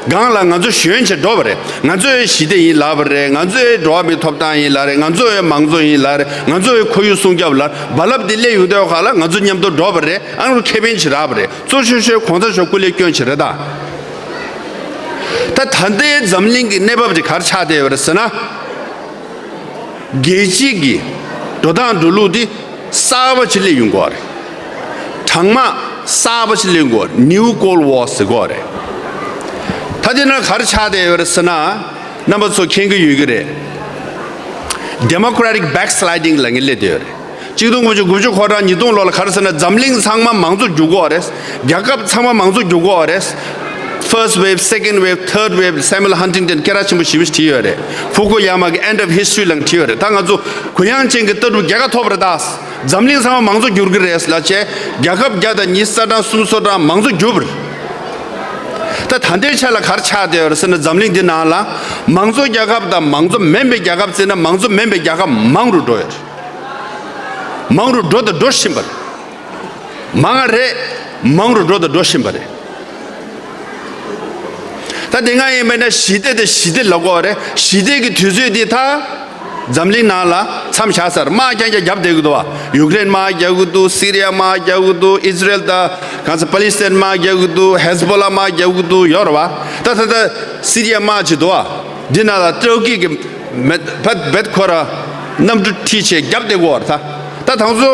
སྒང་ལ་ང་ཚོ་ཞོན་བྱས་འགྲོ་བ་རེད། ང་ཚོའི་ཞི་བདེ་ཡིན་ལབ་པ་རེད། ང་ཚོའི་འགྲོ་བ་མིའི་ཐོབ་ཐང་ཡིན་ལབ་རེད། ང་ཚོའི་མང་གཙོ་ཡིན་ལབ་རེད། ང་ཚོའི་ཁོར་ཡུག་སྲུང་སྐྱོབ་ལབ་རྦ་རླབས་འདི་སླེབས་ཡོང་དུས་སྒང་ལ་ང་ཚོ་མཉམ་དུ་འགྲོ་བ་རེད། ཨ་ནི་ཁེ་ཕན་ཅིག་རག་པ་རེད། གཙོ་ཆེ་ཤོས་གོང་ས་མཆོག་སྐུ་ལས་བསྐྱོན་བྱས་རེད་ད། ད་ད་ལྟའི་འཛམ་གླིང་གི་གནས་བབ་དེ་ག་རེ་ཆགས་བསྡད་ཡོད་རེད་ཟེར་ན། རྒྱལ་སྤྱི་གི་འགྲོ་སྟངས་འགྲོ་ལུགས་དེ་གསར་པ་ཅིག་སླེབས་ཡོང་གི་ཡོད་རེད། གྲང་དམག་གསར་པ་ཅིག་སླེབས་ཡོང་གི་ཡོད་རེད། New Cold War ཟེར་གྱི་ཡོད་རེད། ད་དེ་ནང་ག་རེ་ཆགས་བསྡད་ཡོད་རེད་ཟེར་ན། རྣམ་པ་ཚོ་མཁྱེན་གྱི་ཡོད་ཀྱི་རེད། Democratic backsliding ལབ་མཁན་སླེབས་བསྡད་ཡོད་རེད། གཅིག་སྟོང་དགུ་བརྒྱ་དགུ་བཅུ་གོ་གྲངས་ཉིས་སྟོང་ལོ་ལ་ག་རེ་ཟེར་ན། འཛམ་གླིང་ཚང་མ་མང་གཙོ་འགྱུར་གྱི་ཡོད་རེད། རྒྱལ་ཁབ་ཚང་མ་མང་གཙོ་འགྱུར་གྱི་ཡོད་རེད། First wave, second wave, third wave Samuel Huntington སྐད་གྲགས་ཆེན་པོ་ཞེ་པོ་ཅིག་བྲིས་ཡོད་རེད། ཕུ་ཀུ་ཡ་མ་གི་End of History ལབ་བྲིས་ཡོད་རེད། ད་ང་ཚོ་གུ་ཡངས་ཅན་གྱི་ལྟ་གྲུབ་རྒྱལ་ཁ་ཐོབ་པ་རེད་ད། འཛམ་གླིང་ཚང་མ་མང་གཙོ་འགྱུར་གྱི་རེད་ལབ་བྱས། རྒྱལ་ཁབ་བརྒྱ་དང་ཉི་ཤུ་རྩ་གྲངས་སུམ་ཅུ་སོ་གྲངས་མང་གཙོ་འགྱུར་བ་རེད། ད་ད་ལྟའི་ཆ་ལ་ག་རེ་ཆགས་བསྡད་ཡོད་རེད་ཟེར་ན། འཛམ་གླིང་འདི་ནང་ལ་མང་གཙོ་རྒྱལ་ཁབ་དང་མང་གཙོ་མིན་པའི་རྒྱལ་ཁབ་བརྩིས་ན། མང་གཙོ་མིན་པའི་རྒྱལ་ཁབ་མང་རུ་འགྲོ་ཡོད་རེད། མང་རུ་འགྲོ་དང་འགྲོ་བཞིན་པ་རེད། མང་བ་རེད། མང་རུ་འགྲོ་དང་འགྲོ་བཞིན་པ་རེད། ད་དེ་སྔ་ཡིན་པ་ན་ཞི་བདེ་དང་ཞི་བདེ་ལབ་ཀྱི་ཡོད་རེད། ཞི་བདེ་གི་དུས་ཚོད་འདི་ད་འཛམ་གླིང་ནང་ལ་མཚམས་བཞག་ཚར། དམག་རྐྱང་རྐྱང་བརྒྱབ་བསྡད་ཀྱི་འདུག་བ། ཡུཀ་རེན་དམག་རྒྱག་གི་འདུག་སི་རི་ཡ་དམག་རྒྱག་གི་འདུག་ཨི་ཟི་རེལ་དང་གང་ཟེར་པ་ལི་སི་ཐན་དམག་རྒྱག་གི་འདུག་ཧེ་ཟི་བྷོ་ལ་དམག་རྒྱག་གི་འདུག་ཡོད་རེད་བ། ད་ད་ད་སི་རི་ཡ་དམག་ཅིག་འདུག་བ། འདི་ནང་ལ་ཏུར་ཀི་གི་མེད་བེད་བེད་ཁོ་ར་གནམ་གྲུ་ཁྲིད་བྱས་བརྒྱབ་བསྡད་ཀྱི་ཡོད་རེད་ད། ད་དང་ཚོ་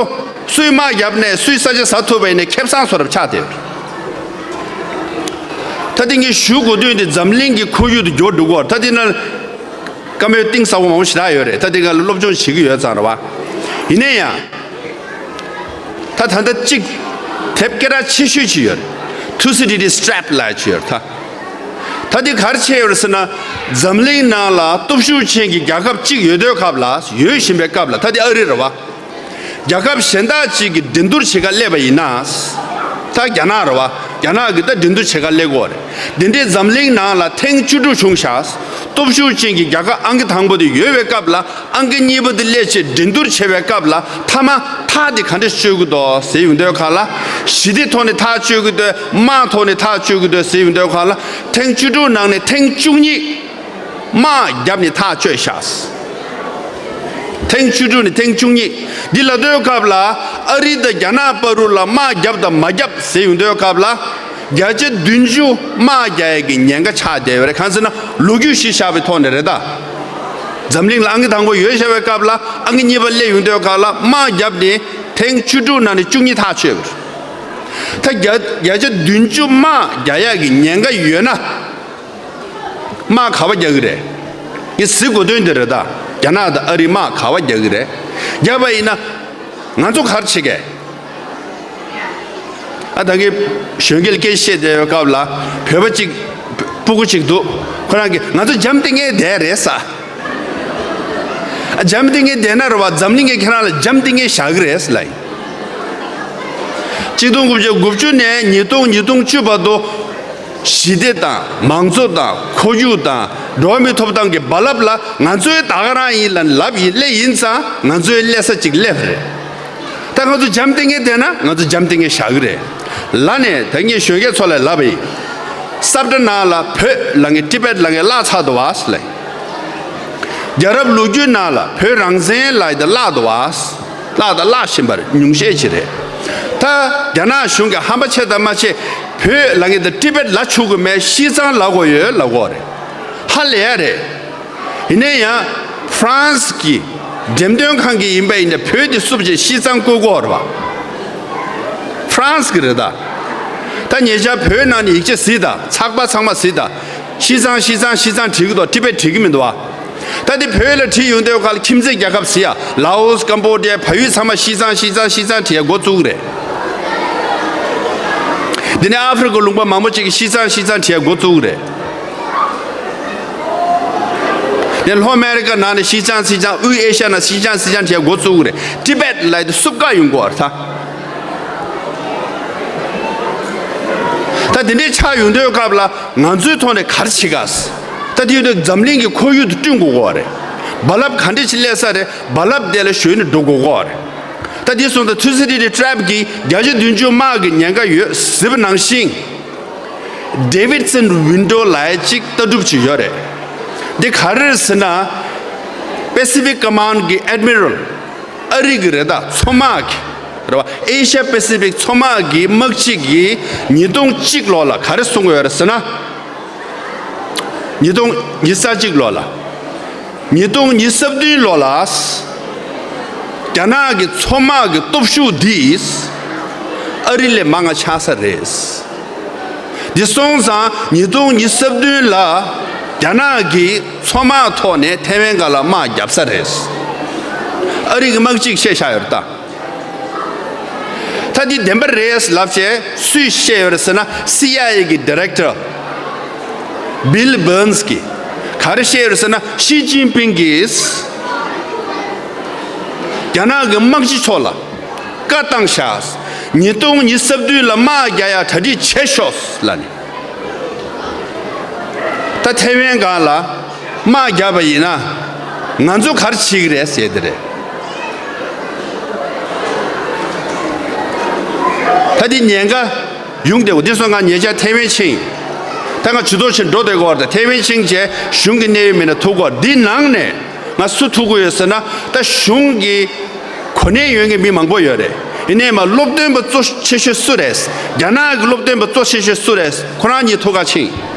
སུས་དམག་བརྒྱབ་ནས་སུས་ས་ཆ་ཟ་ཐུབ་པ་ཡིན་ནའི་ཁེ་བཟང་བཟོ་འདྲ་ཆགས་བསྡད་ཡོད་རེད། ད་དེ་ངས་ཞུ་དགོས་དོན་དེ་འཛམ་གླིང་གི་ཁོར་ཡུག་ཏུ་འགྱུར་འགྲོ་གི་ཡོད་རེད། ད་དེ་ན་བཀའ་མོལ་གཏིང་ཟབ་པོ་མང་པོ་ཞེ་དྲག་ཡོད་རེད། ད་དེ་ང་ལ་སློབ་སྦྱོང་བྱེད་ཀྱི་ཡོད་ཙང་རེད་བ། ཡིན་ན་ཡང་། ད་ད་ལྟ་གཅིག་དེབ་སྐད་གྲགས་ཆེ་ཤོས་ཅིག་ཡོད་རེད། Thucydides Trap ལབ་ཅིག་ཡོད་རེད་ད། ད་དེ་ག་རེ་བྱས་ཡོད་རེད་ཟེར་ན། འཛམ་གླིང་ནང་ལ་སྟོབས་ཤུགས་ཅན་གྱི་རྒྱལ་ཁབ་གཅིག་ཡོད་དུས་སྐབས་ལ། ཡོད་བཞིན་པའི་སྐབས་ལ། ད་དེ་ཨ་རི་རེད་བ། རྒྱལ་ཁབ་གཞན་དག་ཅིག་གིས་འགྲན་བསྡུར་བྱེད་ག་སླེབས་པ་ཡིན་ན། ད་རྒྱ་ནག་རེད་བ། རྒྱ་ནག་གིས་ད་འགྲན་བསྡུར་བྱེད་ག་སླེབས་ཀྱི་ཡོད་རེད། དེ་འདྲའི་འཛམ་གླིང་ནང་ལ་ཐེངས་བཅུ་དྲུག་བྱུང་ཤག་སྟོབས་ཤུགས་ཅན་གྱི་རྒྱལ་ཁབ་ཨང་ཀི་དང་པོ་དེ་ཡོད་པའི་སྐབས་ལ། ཨང་ཀི་གཉིས་པ་དེ་སླེབས་བྱས་འགྲན་བསྡུར་བྱེད་པའི་སྐབས་ལ། མཐའ་མ་ཐག་དེ་ག་འདྲ་གཅོད་ཀྱི་འདུག་ཟེར་ཡོང་དུས་སྐབས་ལ། ཞི་བདེ་ཐོག་ནས་ཐག་གཅོད་ཀྱི་འདུག་དམག་ཐོག་ནས་ཐག་གཅོད་ཀྱི་འདུག་ཟེར་ཡོང་དུས་སྐབས་ལ། ཐེངས་བཅུ་དྲུག་ནང་ནས་ཐེངས་བཅུ་གཉིས་དམག་བརྒྱབ་ནས་ཐག་གཅོད་ཤག་ཐེངས་བཅུ་དྲུག་ནས་ཐེངས་བཅུ་གཉིས། འདི་ལབ་དུས་སྐབས་ལ། ཨ་རི་དང་རྒྱ་ནག་བར་དུ་ལ་དམག་བརྒྱབ་དང་མ་བརྒྱབ་ཟེར་ཡོང་དུས་སྐབས་ལ། བརྒྱ་ཆ་བདུན་ཅུ་དམག་རྒྱག་ཡས་ཀྱི་ཉེན་ཁ་ཆགས་བསྡད་ཡོད་རེད། གང་ཟེར་ན་ལོ་རྒྱུས་གཞི་བཞག་པའི་ཐོག་ནས་རེད་ད། འཛམ་གླིང་ལ་ཨང་ཀི་དང་པོ་ཡོད་བཞག་པའི་སྐབས་ལ། ཨང་ཀི་གཉིས་པ་སླེབས་ཡོང་དུས་སྐབས་ལ། དམག་བརྒྱབ་ནས་ཐེངས་བཅུ་དྲུག་ནང་ནས་བཅུ་གཉིས་ཐག་ཆོད་པ་རེད། ད་བརྒྱ་བརྒྱ་ཆ་བདུན་ཅུ་དམག་རྒྱག་ཡས་ཀྱི་ཉེན་ཁ་ཡོད་ན། དམག་ག་པར་རྒྱག་གི་རེད། ངས་གཟིགས་དགོས་དོན་འདི་རེད་ད། རྒྱ་ནག་དང་ཨ་རི་དམག་ག་པར་རྒྱག་གི་རེད། རྒྱག་པ་ཡིན་ན། ང་ཚོ་ག་རེ་བྱེད་ཀྱི། ཨ་ད་གིན་གཞོན་སྐྱེས་ལ་སྐད་ཆ་བཤད་བསྡད་པའི་སྐབས་ལ། བོད་པ་གཅིག་སྤུ་གུ་གཅིག་འདུག་ཁོ་རང་གིས་ང་ཚོ་འཇམ་ཐིང་ངེ་བསྡད་རེད་ཟེར། ཨ་འཇམ་ཐིང་ངེ་བསྡད་ན་རེད་བ། འཛམ་གླིང་གིས་ཁྱེད་རང་ལ་འཇམ་ཐིང་ངེ་བཞག་གི་རེད་ཟེར་ལབ་ཡིན། གཅིག་སྟོང་དགུ་བརྒྱ་དགུ་བཅུ་ནས་ཉིས་སྟོང་ཉིས་སྟོང་བཅུ་བར་དུ། ཞི་བདེ་དང་མང་གཙོ་དང་ཁོར་ཡུག་དང་འགྲོ་བ་མིའི་ཐོབ་ཐང་གི་རྦ་རླབས་ལ་ང་ཚོའི་ད་ག་རང་ཡིན་ལབ་ཡིན་སླེབས་ཡིན་ཙང་ང་ཚོའི་སླེབས་ས་ཅིག་སླེབས་རེད། ད་ང་ཚོ་འཇམ་ཐིང་ངེ་བསྡད་ན་ང་ཚོ་འཇམ་ཐིང་ངེ་བཞག་གི་རེད། ལ་ནས་ད་ངས་གཞོན་སྐྱེས་ཚོ་ལ་ལབ་པ་ཡིན། སབ་ཏྲ་ནང་ལ་བོད་ལབ་མཁན་ཊི་བེཊ་ལབ་མཁན་བརླག་ཚར་འདུག་བ་ལབ། རྒྱལ་རབས་ལོ་རྒྱུས་ནང་ལ་བོད་རང་བཙན་ལབ་ཡ་དེ་བརླག་འདུག་བ། བརླག་དང་བརླག་བཞིན་པ་རེད། ཉུང་ཤས་ཅིག་རེད། ད་རྒྱ་ནག་གཞུང་གིས་ཧམ་པ་ཆེ་དང་མ་ཆེ་བོད་ལབ་མཁན་དེ་ཊི་བེཊ་ལབ་ཆོག་གི་མེད། ཤིས་ཙང་ལབ་དགོས་ཡོད་ལབ་དགོས་རེད། ཧ་ལས་ཡ་རེད། ཡིན་ན་ཡང་ཧྥ་རན་སི་གི་འགྲེམས་སྟོན་ཁང་གི་ཡིན་པ་ཡིན་ན་བོད་དེ་བསུབ་བྱས་ཤིས་ཙང་བཀོད་དགོས་རེད་བ། ཧྥ་རན་སི་གི་རེད་ད། ད་ཉེ་ཆར་བོད་ནང་ནས་ཡིག་ཆ་གཟིགས་དང་། ཚགས་པར་ཚང་མ་གཟིགས་དང་། ཤིས་ཙང་ཤིས་ཙང་ཤིས་ཙང་བྲིས་གི་འདུག་ཊི་བེཊ་བྲིས་གི་མི་འདུག་བ། ད་དེ་བོད་ལ་བྲིས་ཡོང་དུས་ག་ལ་ཁྱིམ་མཚེས་རྒྱལ་ཁབ་ཟེར་ཡ། ལའོ་སི། ཀམ་བོ་ཌི་ཡ། བལ་ཡུལ་ཚང་མ་ཤིས་ཙང་ཤིས་ཙང་ཤིས་ཙང་བྲིས་ཡ་འགོ་བཙུགས་རེད། དེ་ནས་ཨ་ཧྥེ་རི་ཁ་ལུང་པ་མང་པོ་ཅིག་གིས་ཤིས་ཙང་ཤིས་ཙང་བྲིས་ཡ་འགོ་བཙུགས་རེད། དེ་ལྷོ་ཨ་མེ་རི་ཀ་ནང་ནས་ཤིས་ཙང་ཤིས་ཙང་། དབུས་ཨེ་ཤ་ཡ་ནང་ཤིས་ཙང་ཤིས་ཙང་བྲིས་ཡ་འགོ་བཙུགས་རེད། ཊི་བེཊ་ལབ་དེ་བསུབ་ག་ཡོང་གི་ཡོད་རེད་ད། ད་དེ་འདྲའི་ཆགས་ཡོང་དུས་སྐབས་ལ། ང་ཚོའི་ཐོག་ནས་ག་རེ་བྱེད་ག། ད་དེ་ཡོད་དུས་འཛམ་གླིང་གི་ཁོར་ཡུག་དེ་བསྐྲུན་དགོས་ཀྱི་རེད། རྦ་རླབས་ག་འདྲ་ཞིག་སླེབས་ས་རེད། རྦ་རླབས་དེ་ལ་གཞོལ་ནས་འགྲོ་དགོས་ཀྱི་རེད། ད་དེ་སོང་ཙང་ཐུ་སི་ཌི་ཊི་ཊེབ་ཀྱིས་བརྒྱ་ཆ་བདུན་ཅུ་དམག་གི་ཉེན་ཁ་ཡོད་ཟེར་བ་ནང་བཞིན། ཌེ་ཝིཌ་སན་ཝིན་ཌོ་ལབ་ཡ་གཅིག་ལྟ་གྲུབ་ཅིག་ཡོད་རེད། འདི་ག་རེ་རེད་ཟེར་ན། པེ་སི་ཕིག་ཀོ་མན་ཌི་གི་ཨེཌ་མི་རལ། ཨ་རི་གི་རེད་ད། མཚོ་དམག་གི་རེད་བ། ཨེ་ཤ་པེ་སི་ཕིག་མཚོ་དམག་གི་དམག་སྤྱི་གིས་ཉིས་སྟོང་གཅིག་ལོ་ལ་ག་རེ་གསུངས་ཡོད་རེད་ཟེར་ན། ཉིས་སྟོང་ཉི་ཤུ་རྩ་གཅིག་ལོ་ལ། ཉིས་སྟོང་ཉི་ཤུ་རྩ་བདུན་ལོ་ལ། རྒྱ་ནག་གི་མཚོ་དམག་གི་སྟོབས་ཤུགས་འདིས་ཨ་རི་ལས་མང་ང་ཆགས་ས་རེད། འདི་སོང་ཙང་ཉིས་སྟོང་ཉི་ཤུ་རྩ་བདུན་ལ་རྒྱ་ནག་གིས་མཚོ་དམག་ཐོག་ནས་ཐེ་ཝན་སྒང་ལ་དམག་བརྒྱབ་ས་རེད། ཨ་རི་གི་དམག་སྤྱིས་བཤད་བཞག་ཡོད་རེད་ད། ད་འདི་བདེན་པ་རེད་ལབ་བྱས་སུས་བཤད་ཡོད་རེད་ཟེར་ན། སི་ཨའི་ཨེ་གི་ཌི་རེག་ཊར་བྷིལ་བྷར་ནས་ཀྱིས་ག་རེ་བཤད་ཡོད་རེད་ཟེར་ན། ཞི་ཅིན་ཕིང་གིས་རྒྱ་ནག་གི་དམག་སྤྱི་མཆོག་ལ་བཀའ་བཏང་བཞག་ཉིས་སྟོང་ཉི་ཤུ་རྩ་བདུན་ལ་དམག་རྒྱག་ཡ་གྲ་སྒྲིག་བྱེད་ཤོག་ལབ་ནས། ད་ཐེ་ཝན་སྒང་ལ་དམག་བརྒྱབ་པ་ཡིན་ན་ང་ཚོ་ག་རེ་བྱེད་ཀྱི་རེད་ཟེར་དེ་རེད། ད་འདི་ཉེན་ཁ་ཡོང་བསྡད་ཡོད། འདི་སོང་ང་ཉེ་ཆར་ཐེ་ཝན་ཕྱིན། ད་ང་ཇུས་གཏོགས་ཕྱིན་འགྲོ་བསྡད་ཀྱི་ཡོད་རེད། ཐེ་ཝན་ཕྱིན་བྱས་གཞུང་གི་གནད་ཡོད་མི་སྣ་ཐུག་གི་ཡོད་རེད། འདི་ནང་ནས་ང་སུ་ཐུག་གི་ཡོད་ཟེར་ན། ད་གཞུང་གི་གོ་གནས་ཡོད་མཁན་མི་མང་པོ་ཡོད་རེད། ཡིན་ནའི་མ་སློབ་སྟོན་པ་གཙོ་ཆེ་ཤོས་སུ་རེད། རྒྱ་ནག་གི་སློབ་སྟོན་པ་གཙོ་ཆེ་ཤོས་སུ་རེད། ཁོ་རང་གཉིས་ཐུག་ག་ཕྱིན།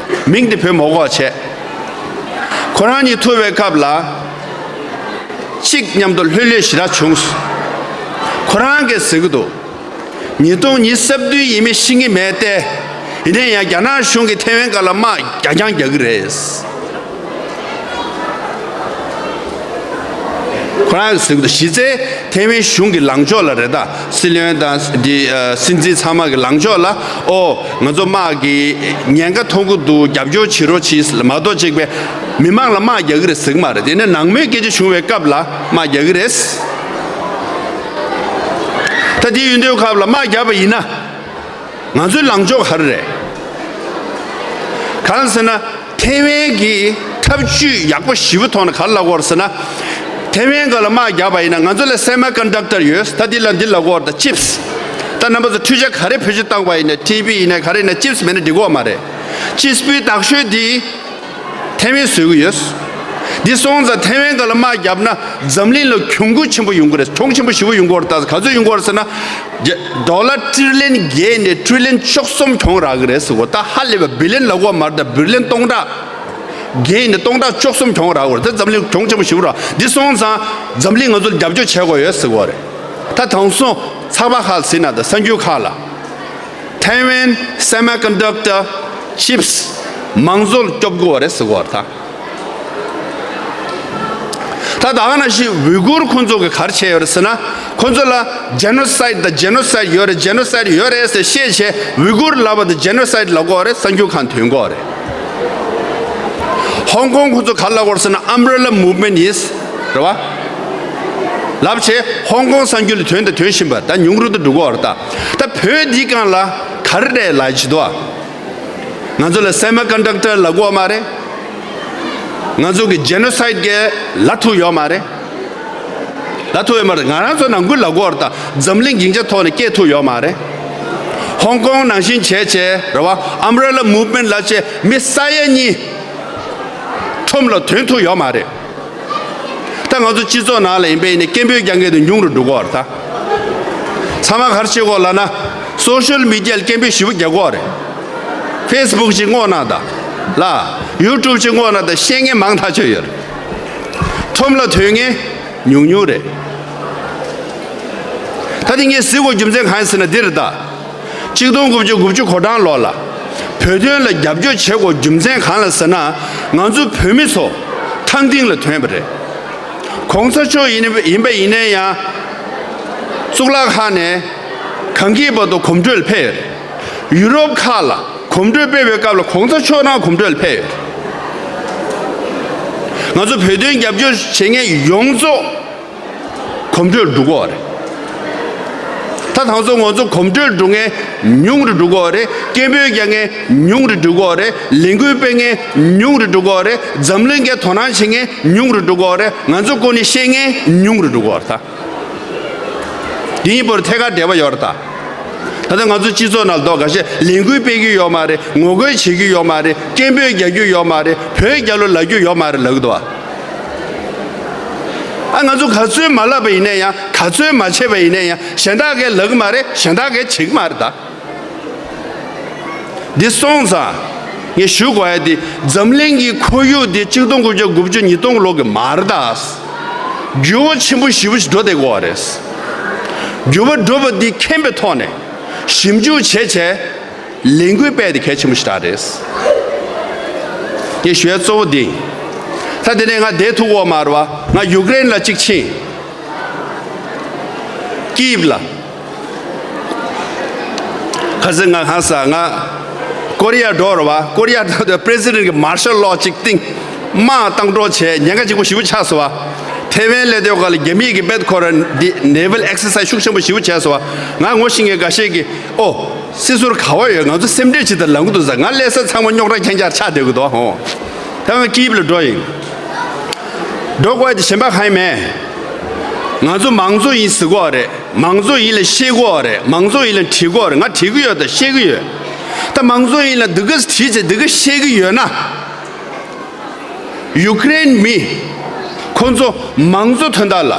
མིང་དེ་བོད་མ་གོ་བ་བྱས། ཁོ་རང་གཉིས་ཐུག་པའི་སྐབས་ལ་གཅིག་མཉམ་དུ་ལྷོད་ལྷོད་ཞེ་དྲག་བྱུང་། ཁོ་རང་གིས་ཟེར་གྱི་འདུག་ཉིས་སྟོང་ཉི་ཤུ་རྩ་བདུན་ཡིན་མིན་ཤེས་ཀྱི་མེད་དེ། ཡིན་ནའི་ཡང་རྒྱ་ནག་གཞུང་གིས་ཐེ་ཝན་སྒང་ལ་དམག་རྒྱ་རྐྱང་རྒྱག་གི་རེད། ཁོ་རང་གིས་ཟེར་གྱི་འདུག་གཞི་རྩའི་ཐེ་ཝན་གཞུང་གི་ལངས་ཕྱོགས་ལ་རེད་ད། སྲིད་བློན་དང་འདི་ཨ་སྲིད་འཛིན་ཚང་མ་གི་ལངས་ཕྱོགས་ལ། ཨོ་ང་ཚོ་དམག་གི་ཉེན་ཁ་མཐོང་གི་འདུག་རྒྱབ་སྐྱོར་བྱེད་རོགས་གྱིས་མ་གཏོགས་གཅིག་པའི་མི་མང་ལ་དམག་རྒྱག་གི་རེད་ཟེར་གྱི་མ་རེད། དེ་ནས་ནང་མོལ་སྐད་ཆ་བྱུང་བའི་སྐབས་ལ་དམག་རྒྱག་གི་རེད། ད་དེ་ཡིན་དུས་སྐབས་ལ་དམག་རྒྱབ་པ་ཡིན་ན། ང་ཚོའི་ལངས་ཕྱོགས་ག་རེ་རེད། གང་ཟེར་ན། ཐེ་ཝན་གྱི་ཐབས་ཇུས་ཡག་པོ་ཞེ་པོ་ཐོག་ནས་ག་རེ་ལབ་ཀྱི་ཡོད་རེད་ཟེར་ན། ཐེ་ཝན་སྒང་ལ་དམག་རྒྱབ་པ་ཡིན་ན་ང་ཚོ་ལ་སེ་མི་ཀོན་ཌག་ཊར་ཡོད། ད་འདི་ལ་འདི་ལབ་ཀྱི་ཡོད་རེད་ད། ཅིབས། ད་རྣམ་པ་ཚོ་འཕྲུལ་ཆས་ག་རེ་བེད་སྤྱོད་བཏང་བ་ཡིན་ན། ཊི་ཝི་ཡིན་ན་ག་རེ་ཡིན་ན་ཅིབས་མེད་ན་འགྲིག་གི་མ་རེད། ཅིབས་པུའི་དག་ཤོས་འདི། ཐེ་ཝན་བཟོ་གི་ཡོད། འདི་སོང་ཙང་ཐེ་ཝན་སྒང་ལ་དམག་བརྒྱབ་ན་འཛམ་གླིང་ལ་གྱོང་གུད་ཆེན་པོ་ཡོང་གི་རེད། གྱོང་ཆེན་པོ་ཞེ་པོ་ཡོང་གི་ཡོད་རེད། ད་ག་ཚོད་ཡོང་གི་ཡོད་རེད་ཟེར་ན། རྒྱ་ཌོ་ལར་ཊི་རི་ལི་ཡན་བརྒྱད་ནས་ཊི་རི་ལི་ཡན་བཅུ་གསུམ་གྱོང་རག་གི་རེད་ཟེར་གོ། ད་ཧ་ལས་པ་བྷི་ལི་ཡན་ལབ་ཀྱི་ཡོད་མ་རེད། ད་བྷི་ལི་ཡན་སྟོང་ཕྲག་བརྒྱད་ནས་སྟོང་ཕྲག་བཅུ་གསུམ་གྱོང་རག་གི་རེད། ད་འཛམ་གླིང་གྱོང་ཆེན་པོ་ཞེ་པོ་རག་འདི་སོང་ཙང་འཛམ་གླིང་ང་ཚོ་ལ་རྒྱབ་སྐྱོར་བྱེད་དགོས་ཡོད་ཟེར་གོ་རེད། ད་དེང་སང་ཚགས་པར་ཁག་ཟེར་ན། ད་གསར་འགྱུར་ཁག་ལ། Taiwan semiconductor chips མང་ཚོགས་ལ་སྐྱོབ་དགོས་པ་རེད་ཟེར་གོ་བ་རེད་ད། ད་ད་ག་ནང་བཞིན་ཝི་གུར་ཁོང་ཚོ་གིས་ག་རེ་བྱས་ཡོད་རེད་ཟེར་ན། ཁོང་ཚོ་ལ་ཇེ་ནོ་སའིཌ་དང་ཇེ་ནོ་སའིཌ་ཡོད་རེད། ཇེ་ནོ་སའིཌ་ཡོད་རེད་ཟེར་བཤད་བྱས་ཝི་གུར་ལབ་པ་དེ་ཇེ་ནོ་སའིཌ་ལབ་ཀྱི་ཡོད་རེད། གསར་འགྱུར་ཁག་ཐོན་ཀྱི་ཡོད་རེད། ཧོང་ཀོང་ཁོང་ཚོ་ག་རེ་ལབ་ཀྱི་ཡོད་རེད་ཟེར་ན། Umbrella movement is རེད་བ། ལབ་བྱས་ཧོང་ཀོང་གསར་འགྱུར་ལ་ཐོན་དང་ཐོན་བཞིན་པ། ད་ཉུང་རུ་དུ་འགྲོ་གི་ཡོད་རེད་ད། ད་བོད་འདིའི་སྒང་ལ་ག་རེ་རེད་ལབ་བྱེད་དོ། ང་ཚོ་ལ་སེ་མི་ཀོན་ཌག་ཊར་ལབ་ཀྱི་ཡོད་མ་རེད། ང་ཚོ་གི་ཇེ་ནོ་སའིཌ་གི་ལབ་ཐུབ་ཡོད་མ་རེད། ལབ་ཐུབ་ཡོད་མ་རེད། ང་རང་ཚོ་ནང་ཁུལ་ལབ་ཀྱི་ཡོད་རེད། ད་འཛམ་གླིང་སྡིངས་ཆ་ཐོག་ནས་སྐད་ཐུབ་ཡོད་མ་རེད། ཧོང་ཀོང་ནང་བཞིན་བྱས་བྱས་རེད་བ། ཨམ་བྷ་རེ་ལ་མུབ་མེན་ཊི་ལབ་བྱས་མི་ས་ཡ་གཉིས་ཁྲོམ་ལ་ཐོན་ཐུབ་ཡོད་མ་རེད། ད་ང་ཚོ་སྤྱི་ཚོགས་ནང་ལ་ཡིན་པ་ཡིན་ནའི་སྐད་འབོད་རྒྱག་མཁན་དེ་ཉུང་རུ་འགྲོ་གི་ཡོད་རེད་ད། ཚང་མ་ག་རེ་བྱེད་ཀྱི་ཡོད་ལབ་ན། སོ་ཤལ་མི་ཌི་ཡ་ལ་སྐད་འབོད་ཞེ་པོ་རྒྱག་གི་ཡོད་རེད། ཕེ་སི་བུག་ཅིག་སྔོག་ན་ད། ལ། ཡུ་ཊུབ་ཅིག་སྔོག་ན་ད་བཤད་མཁན་མང་ཐག་ཆོད་ཡོད་རེད། ཁྲོམ་ལ་ཐོན་མཁན་ཉུང་ཉུང་རེད། ད་དེ་ངས་གཟིགས་དགོས་རྒྱུ་མཚན་གང་ཡིན་ཟེར་ན་འདི་རེད་ད། གཅིག་སྟོང་དགུ་བརྒྱ་དགུ་བཅུ་གོ་གྲངས་ལོ་ལ་བོད་དོན་ལ་རྒྱབ་སྐྱོར་བྱེད་དགོས་རྒྱུ་མཚན་གང་ལ་ཟེར་ན། ང་ཚོ་བོད་མི་ཚོ་ཐང་སྟེང་ལ་ཐོན་པ་རེད། གོང་ས་མཆོག་ཡིན་ཡིན་པ་ཡིན་ན་ཡང་། གཙུག་ལག་ཁང་ནས་གངས་སྐྱིད་བར་དུ་གོམ་བགྲོད་ལ་ཕེབས་ཡོད་རེད། ཡུ་རོབ་ཁག་ལ་གོམ་བགྲོད་སྤེལ་བའི་སྐབས་ལ་གོང་ས་མཆོག་རང་གོམ་བགྲོད་ལ་ཕེབས་ཡོད་རེད། ང་ཚོ་བོད་དོན་རྒྱབ་སྐྱོར་བྱེད་མཁན་ཡོངས་རྫོགས། གོམ་བགྲོད་འགྲོ་གི་ཡོད་རེད། ད་དེང་སང་ང་ཚོ་གོམ་བགྲོད་འགྲོ་མཁན་ཉུང་རུ་འགྲོ་གི་ཡོད་རེད། སྐད་འབོད་རྒྱག་མཁན་ཉུང་རུ་འགྲོ་གི་ཡོད་རེད། ལས་འགུལ་སྤེལ་མཁན་ཉུང་རུ་འགྲོ་གི་ཡོད་རེད། འཛམ་གླིང་གིས་དོ་སྣང་བྱེད་མཁན་ཉུང་རུ་འགྲོ་གི་ཡོད་རེད། ང་ཚོ་ཀུན་ནས་བཤད་མཁན་ཉུང་རུ་འགྲོ་གི་ཡོད་རེད་ད། དེ་ཡིན་པར་ཐད་ཀར་འབྲེལ་བ་ཡོད་རེད་ད། ད་ལྟ་ང་ཚོ་སྤྱི་ཚོགས་ནང་ལ་ད་འགའ་ཤས་ལས་འགུལ་སྤེལ་གྱི་ཡོད་མ་རེད། ངོ་རྒོལ་བྱེད་ཀྱི་ཡོད་མ་རེད། སྐད་འབོད་རྒྱག་རྒྱུ་ཡོད་མ་རེད། བོད་རྒྱལ་ལོ་ལབ་རྒྱུ་ཡོད་མ་རེད་ལབ་ཀྱི་འདུག་བ། ཨ། ང་ཚོ་ག་ཚོད་མ་ལབ་པ་ཡིན་ན་ཡང་། ག་ཚོད་མ་བྱས་པ་ཡིན་ན་ཡང་། གཞན་དག་གིས་ལབ་ཀྱི་མ་རེད། གཞན་དག་གིས་བྱེད་ཀྱི་མ་རེད་ད། འདི་སོང་ཙང་ངས་ཞུ་དགོས་ཡ་འདི། འཛམ་གླིང་གི་ཁོར་ཡུག་འདི་གཅིག་སྟོང་དགུ་བརྒྱ་དགུ་བཅུ་ཉིས་སྟོང་ལོ་གི་མ་རེད་ད། འགྱུར་བ་ཆེན་པོ་ཞེ་པོ་ཞིག་འགྲོ་བསྡད་ཀྱི་ཡོད་རེད། འགྱུར་བ་འགྲོ་བ་འདི་མཁྱེན་པའི་ཐོག་ནས་ཞིབ་འཇུག་བྱས་བྱས། ལས་འགུལ་སྤེལ་དེ་གལ་ཆེན་པོ་ཞེ་དྲག་རེད། ངས་ཞུ་ཡ་གཙོ་བོ་འདི། ད་དེ་ནས་ང་བསྡད་ཐུབ་ཀྱི་ཡོད་མ་རེད་བ། ང་ཡུ་ཀེ་རེན་ལ་གཅིག་ཕྱིན། ཀིབ་ལ། ཁ་སང་ང་ཧང་སང་ང་ཀོ་རི་ཡ་འགྲོ་རེད་བ། ཀོ་རི་ཡ་འགྲོ་དུས་པི་རེ་སི་ཌེན་ཊི་གི་མར་ཤལ་ལོ་གཅིག་བཏིང་། དམག་བཏང་འགྲོ་བྱས། ཉེན་ཁ་གཅིག་པོ་ཞེ་པོ་ཆགས་སོང་བ། ཐེ་ཝན་སླེབས་དུས་སྒང་ལ་རྒྱ་མི་གི་སྦད་ཁོ་རང་འདི་ནེ་ཝལ་ཨེག་སར་སའི་ཤུགས་ཆེན་པོ་ཞེ་པོ་བྱས་སོང་བ། ང་ངོ་ཤེས་མཁན་འགའ་ཤས་ཀྱིས། ཨོ། སྲིད་ཟུར་ག་བ་ཡོད། ང་ཚོ་སེམས་ཁྲལ་བྱེད་དང་ལབ་ཀྱི་འདུག་ཟེར། ང་སླེབས་ས་ཚང་མ་རྙོག་དྲ་རྐྱང་རྐྱང་ཆགས་བསྡད་ཀྱི་འདུག་ཧོ། ད་ང་ཀིབ་ལ་འགྲོ་ཡིན། འགྲོ་དགོས་དེ་གཞན་པ་གང་ཡང་མེད། ང་ཚོ་མང་གཙོ་ཡིན་ཟེར་གྱི་ཡོད་རེད། མང་གཙོ་ཡིན་ལབ་བཤད་ཀྱི་ཡོད་རེད། མང་གཙོ་ཡིན་ལབ་འབྲི་གི་ཡོད་རེད། ང་འབྲི་གི་ཡོད་དང་བཤད་ཀྱི་ཡོད། ད་མང་གཙོ་ཡིན་ལབ་འདི་ག་བྲིས་བྱས་འདི་ག་བཤད་ཀྱི་ཡོད་ན། ཡུ་ཀེ་རེན་མི་ཁོ་ཚོ་མང་གཙོ་དོན་དག་ལ།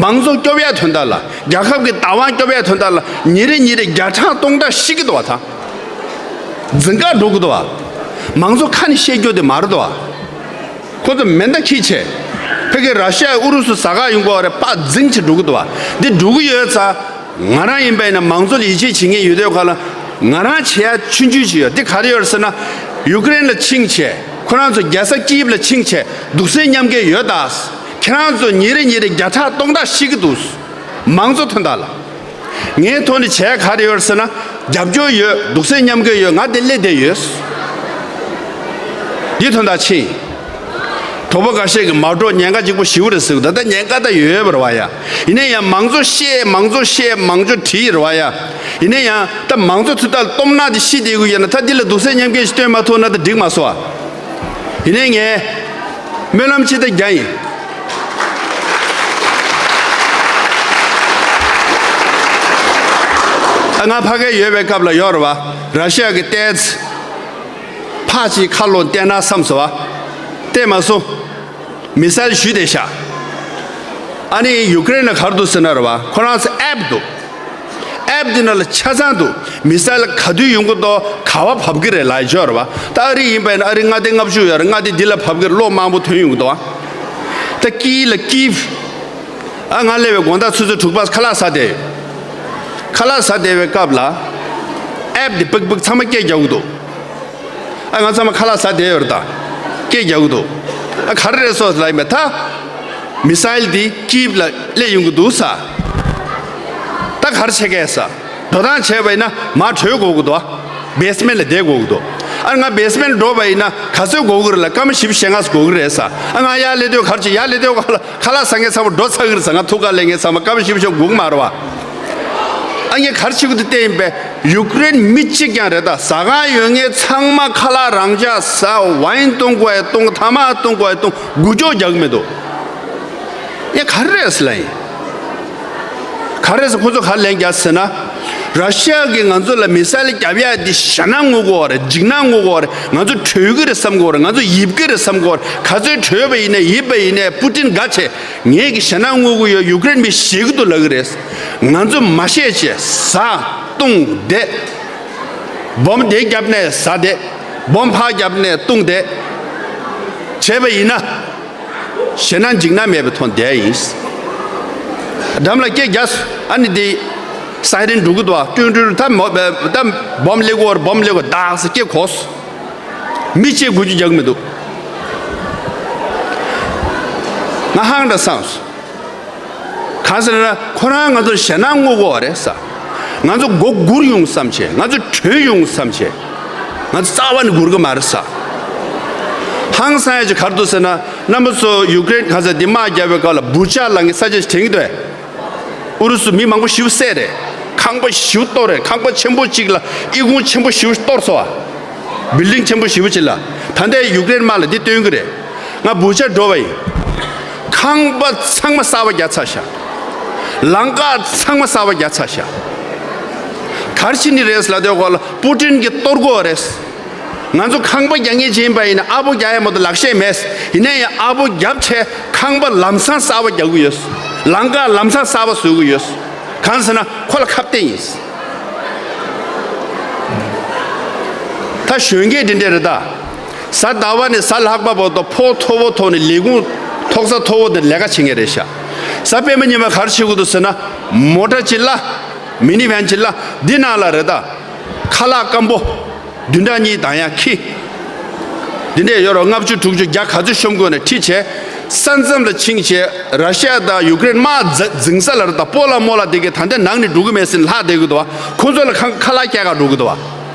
མང་གཙོ་སྐྱོབ་ཡ་དོན་དག་ལ། རྒྱལ་ཁབ་ཀྱི་བདག་དབང་སྐྱོབ་ཡ་དོན་དག་ལ་ཉིན་རེ་ཉིན་རེ་བརྒྱ་ཕྲག་སྟོང་ཕྲག་ཤི་གི་འདུག་བ་ད། འཛིང་ག་འགྲོ་གི་འདུག་བ། མང་གཙོ་ཁ་ནས་བཤད་རྒྱུ་དེ་མ་རེད་འདུག་བ། ཁོ་ཚོ་མེ་མདའ་འཁྱེར་བྱས། ཕ་གི་ར་ཤི་ཡ་ཨུ་རུ་སུ་ཟ་ག་ཡོང་གི་ཡོད་རེད། པ་འཛིང་བྱས་འགྲོ་གི་འདུག་བ། འདི་འགྲོ་གི་ཡོད་ཙང་། ང་རང་ཡིན་པ་ཡིན་ན་མང་གཙོ་ལ་ཡིད་ཆེས་བྱེད་མཁན་ཡོད་དུས་ག་ལ། ང་རང་བྱེད་ཡ་ཆུང་ཆུང་ཞིག་ཡོད། འདི་ག་རེ་ཡོད་རེད་ཟེར་ན། ཡུ་ཀེ་རེན་ལ་ཕྱིན་བྱས། ཁོ་རང་ཚོ་རྒྱལ་ས་ཀིབ་ལ་ཕྱིན་བྱས་སྡུག་སྲན་མཉམ་སྐྱེལ་ཡོད་ད། ཁྱེད་རང་ཚོ་ཉིན་རེ་ཉིན་རེ་བརྒྱ་ཕྲག་སྟོང་ཕྲག་ཤི་གི་འདུག། མང་གཙོ་དོན་དག་ལ། ངའི་ཐོག་ནས་བྱས་ག་རེ་ཡོད་ཟེར་ན། རྒྱབ་སྐྱོར་ཡོད། སྡུག་སྲན་མཉམ་སྐྱེལ་ཡོད། ང་དེ་སླེབས་བསྡད་ཡོད། འདི་དོན་དག་ཕྱིན། གྲོགས་པོ་འགའ་ཤས་ཀྱིས་མ་འགྲོ། ཉེན་ཁ་གཅིག་པོ་ཞེ་པོ་རེད་ཟེར་གི། ད་ལྟ་ཉེན་ཁ་ད་ཡོད་ཡོད་པ་རེད་བ་ཡ། ཡིན་ན་ཡང་མང་གཙོ་བཤད། མང་གཙོ་བཤད། མང་གཙོ་བྲིས་རེད་བ་ཡ། ཡིན་ན་ཡང་ད་མང་གཙོ་དུས་ད་སྟོབས་ན་དེ་ཤི་བསྡད་ཀྱི་ཡོད་ན། ད་འདི་ལ་སྡུག་སྲན་མཉམ་སྐྱེལ་ཞིག་སྟོན་མ་ཐུབ་ན་ད་འགྲིག་མ་སོང་བ། ཡིན་ནའི་ངས་སྨོན་ལམ་ཅིག་ད་རྒྱག་ཡིན། ཨ། ང་ཕ་གིར་ཡོད་པའི་སྐབས་ལ་ཡོད་རེད་བ། ར་ཤི་ཡ་གི་ཏེས་ཕར་ཅིག་ཁ་ལོ་བལྟས་ན་བསམ་སོང་བ། བལྟས་མ་སོང་། མི་སེལ་གཞུས་བསྡད་ཤག། ཨ་ནི་ཡུ་ཀེ་རེན་ལ་ག་རེ་འདུག་ཟེར་ན་རེད་བ། ཁོ་རང་ཚོ་ཨེབ་འདུག། ཨེབ་འདི་ནང་ལ་ཆ་ཚང་འདུག། མི་སེལ་ག་དུས་ཡོང་གི་འདུག། ག་བ་བབས་ཀྱི་རེད་ལབ་ཡོད་རེད་བ། ད་ཨ་རི་ཡིན་པ་ཡིན་ན་ཨ་རི་མངའ་སྡེ་ལྔ་བཅུ་ཡོད་རེད། མངའ་སྡེ་འདི་ལ་བབས་ཀྱི་རེད། གློག་མང་པོ་ཐོན་ཡོང་གི་འདུག་བ། ད་ཀི་ལ་ཀིབ། ཨ། ང་སླེབས་པའི་དགོང་དག་ཆུ་ཚོད་དྲུག་པ་ཁ་ལག་ཟ་བསྡད་ཡོད། ཁ་ལག་ཟ་བསྡད་པའི་སྐབས་ལ་ཨེབ་འདི་པིག་པིག་ཚང་མ་སྐད་རྒྱག་གི་འདུག། ཨ། ང་ཚང་མ་ཁ་ལག་ཟ་བསྡད་ཡོད་རེད་ད། སྐད་རྒྱག་གི་འདུག། ཨ། ག་རེ་རེད་སོ་ལབ་ཡིན་པས། ད་མི་སེལ་འདི་ཀིབ་ལ་སླེབས་ཡོང་གི་འདུག་ཟེར། ད་ག་རེ་བྱེད་ཀྱི་ཟེར། འགྲོ་སྟངས་བྱས་པ་ཡིན་ན་མར་བྲོས་དགོས་ཀྱི་འདུག། བ། བེ་སི་མེན་ཊི་ལ་བསྡད་དགོས་ཀྱི་འདུག། ཨ། ང་བེ་སི་མེན་ཊི་འགྲོ་བ་ཡིན་ན་ག་ཚོད་འགོར་གྱི་རེད་ལབ། སྐར་མ་བཞི་བཅུ་ཞེ་ལྔ་ཙམ་འགོར་གྱི་རེད་ཟེར། ཨ། ང་ཡར་སླེབས་དུས་ག་རེ་བྱེད། ཡར་སླེབས་དུས་ཁ་ལག་ཁ་ལག་ཟ་མཁན་ཚང་མ་འགྲོ་ཚར་གྱི་རེད་ཟེར། ང་ཐུག་ག་སླེབས་མཁན་ཚང་མ་སྐར་མ་བཞི་བཅུ་འགོར་གྱི་མ་རེད་བ། ཨ། ངས་ག་རེ་བྱེད་དགོས་འདུག་བལྟས་ཡིན་པས། ཡུཀ་རེན་མི་གཅིག་ཀྱང་རེད་ད། ཟ་ཁང་ཡོད་མཁན་ཚང་མ་ཁ་ལག་རང་འཇགས་ཟ། ཝའིན་བཏུང་དགོས་ཡ་བཏུང་། ཐ་མག་བཏུང་དགོས་ཡ་བཏུང་། འགུལ་སྐྱོད་རྒྱག་གི་མི་འདུག་ཡ། ག་རེ་རེད་ཟེར་ལབ་ཡིན། ག་རེ་ཟེར། ཁོ་ཚོ་ག་རེ་ལན་རྒྱག་ཟེར་ན། ར་ཤི་ཡ་གིས་ང་ཚོ་ལ་མི་སེལ་རྒྱབ་ཡ་འདི་ཞེད་སྣང་ངུ་གི་ཡོད་རེད། འཇིགས་སྣང་ངུ་གི་ཡོད་རེད། ང་ཚོ་བྲོས་ཀྱི་རེད་བསམ་གི་ཡོད་རེད། ང་ཚོ་ཡིབ་ཀྱི་རེད་བསམ་གི་ཡོད་རེད། ག་ཚོད་བྲོས་པ་ཡིན་ནའི་ཡིབ་པ་ཡིན་ནའི་པུ་ཏིན་དགའ་བྱས། ངེད་ཀྱིས་ཞེད་སྣང་ངུ་གི་ཡོད། ཡུཀ་རེན་མི་ཤི་གི་འདུག་ལབ་ཀྱི་རེད། ང་ཚོ་མ་ཤེས་བྱས་ཟ་བཏུང་བསྡད། སྦོམ་དེ་བརྒྱབ་ནས་ཟ་བསྡད། སྦོམ་ཕར་བརྒྱབ་ནས་བཏུང་བསྡད། བྱས་པ་ཡིན་ན། ཞེད་སྣང་འཇིགས་སྣང་མེད་པའི་ཐོག་བསྡད་ཡིན། འགྲམ་ལ་སྐད་རྒྱག་སོང་། ཨ་ནི་དེ་སའི་རན་འགྲོ་གི་འདུག་བ། ཀྲུང་ཀྲུང་། ད་མོ་ད་སྦོམ་སླེབས་ཀྱི་ཡོད་རེད། སྦོམ་སླེབས་ཀྱི་ཡོད་རེད། ཟེར་སྐད་གོ་སོང་། མི་གཅིག་འགུལ་སྐྱོད་རྒྱག་གི་མི་འདུག་ང་ཧང་འདྲ་སངས་སོང་། གང་ཟེར་ན་ཁོ་རང་ང་ཚོར་ཞེད་སྣང་ངུ་གི་ཡོད་རེད་ཟེར། ང་ཚོ་མགོ་སྒུར་ཡོང་བསམ་བྱས། ང་ཚོ་བྲོས་ཡོང་བསམ་བྱས། ང་ཚོ་རྩ་བ་ནས་སྒུར་གི་མ་རེད་ཟེར། ཧང་སང་ཡ་ཅིག་ག་རེ་འདུག་ཟེར་ན། རྣམ་པ་ཚོ་ཡུཀ་རེན་གང་ཟེར་འདི་དམག་བརྒྱབ་པའི་སྐབས་ལ་བུ་ཅ་ལབ་མཁན་ས་ཆ་ཞིག་དྲན་གྱི་འདུག་གས། ཨུ་རུ་སུ་མི་མང་པོ་ཞེ་པོ་བསད་རེད། ཁང་པ་ཞེ་པོ་གཏོར་རེད། ཁང་པ་ཆེན་པོ་གཅིག་ལ་ཨི་ཁུང་ཆེན་པོ་ཞེ་པོ་གཏོར་སོང་བ། བིལ་ཌིང་ཆེན་པོ་ཞེ་པོ་ཅིག་ལ། ད་ལྟའི་ཡུཀ་རེན་དམག་ལ་འདི་སྟོན་གྱི་རེད། ང་བུ་ཅ་འགྲོ་བ་ཡིན། ཁང་པ་ཚང་མ་གསར་པ་རྒྱག་ཚར་ཤག་ལམ་ཁ་ཚང་མ་གསར་པ་རྒྱག་ཚར་ཤག་ག་རེ་བྱེད་ནི་རེད་ལབ་དུས་སྐབས་ལ་པུ་ཏིན་གྱིས་གཏོར་དགོས་རེད། ང་ཚོ་ཁང་པ་རྒྱག་མཁན་ཅིག་ཡིན་པ་ཡིན་ན་ཨ་ཕོ་རྒྱག་ཡ་མ་གཏོགས་ལག་ཤེས་མེད། ཡིན་ན་ཡང་ཨ་ཕོ་རྒྱབ་བྱས་ཁང་པ་ལམ་སང་གསར་པ་རྒྱག་གི་ཡོད། ལམ་ཁ་ལམ་སང་གསར་པ་བཟོ་གི་ཡོད། གང་ཟེར་ན་ཁོ་ལ་ཁ་གཏད་ཡིན། ད་གཞོན་སྐྱེས་འདི་འདྲ་རེད་ད། གཟའ་ཟླ་བ་ནས་གཟའ་ལྷག་པ་བར་དུ་ཕོགས་མཐོ་པོ་ཐོག་ནས་ལས་ཁུངས་ཐོག་ས་མཐོ་པོ་དེ་ལས་ཀ་བྱེད་མཁན་རེད་ཤག་གཟའ་སྤེན་པ་ཉི་མ་ག་རེ་བྱེད་དགོས་འདུག་ཟེར་ན། མོ་ཊ་ཅིག་གླ། མི་ནི་ཝན་ཅིག་གླ། འདི་ནང་ལ་རེད་ད། ཁ་ལག་སྐམ་པོ། བདུན་ཕྲག་གཉིས་ལྡང་ཡག་ཁྱི། འདི་འདྲས་ཡོད་རེད། ལྔ་བཅུ་དྲུག་ཅུ་བརྒྱ་ག་ཚོད་ཤོམ་དགོས་ནས་ཁྲིད་བྱས། ས་མཚམས་ལ་ཕྱིན་བྱས་ར་ཤི་ཡ་དང་ཡུཀ་རེན་དམག་འཛིང་ས་ལ་རེད་ད། སྤོ་ལགས་རྨོ་ལགས་དེ་གས་ད་ལྟ་ནང་ནས་འགྲོ་གི་མེད་ཟེར་ནས་ལྷག་བསྡད་ཀྱི་འདུག་བ། ཁོ་ཚོ་ལ་ཁ་ཁ་ལག་སྐྱེལ་ག་འགྲོ་གི་འདུག་བ།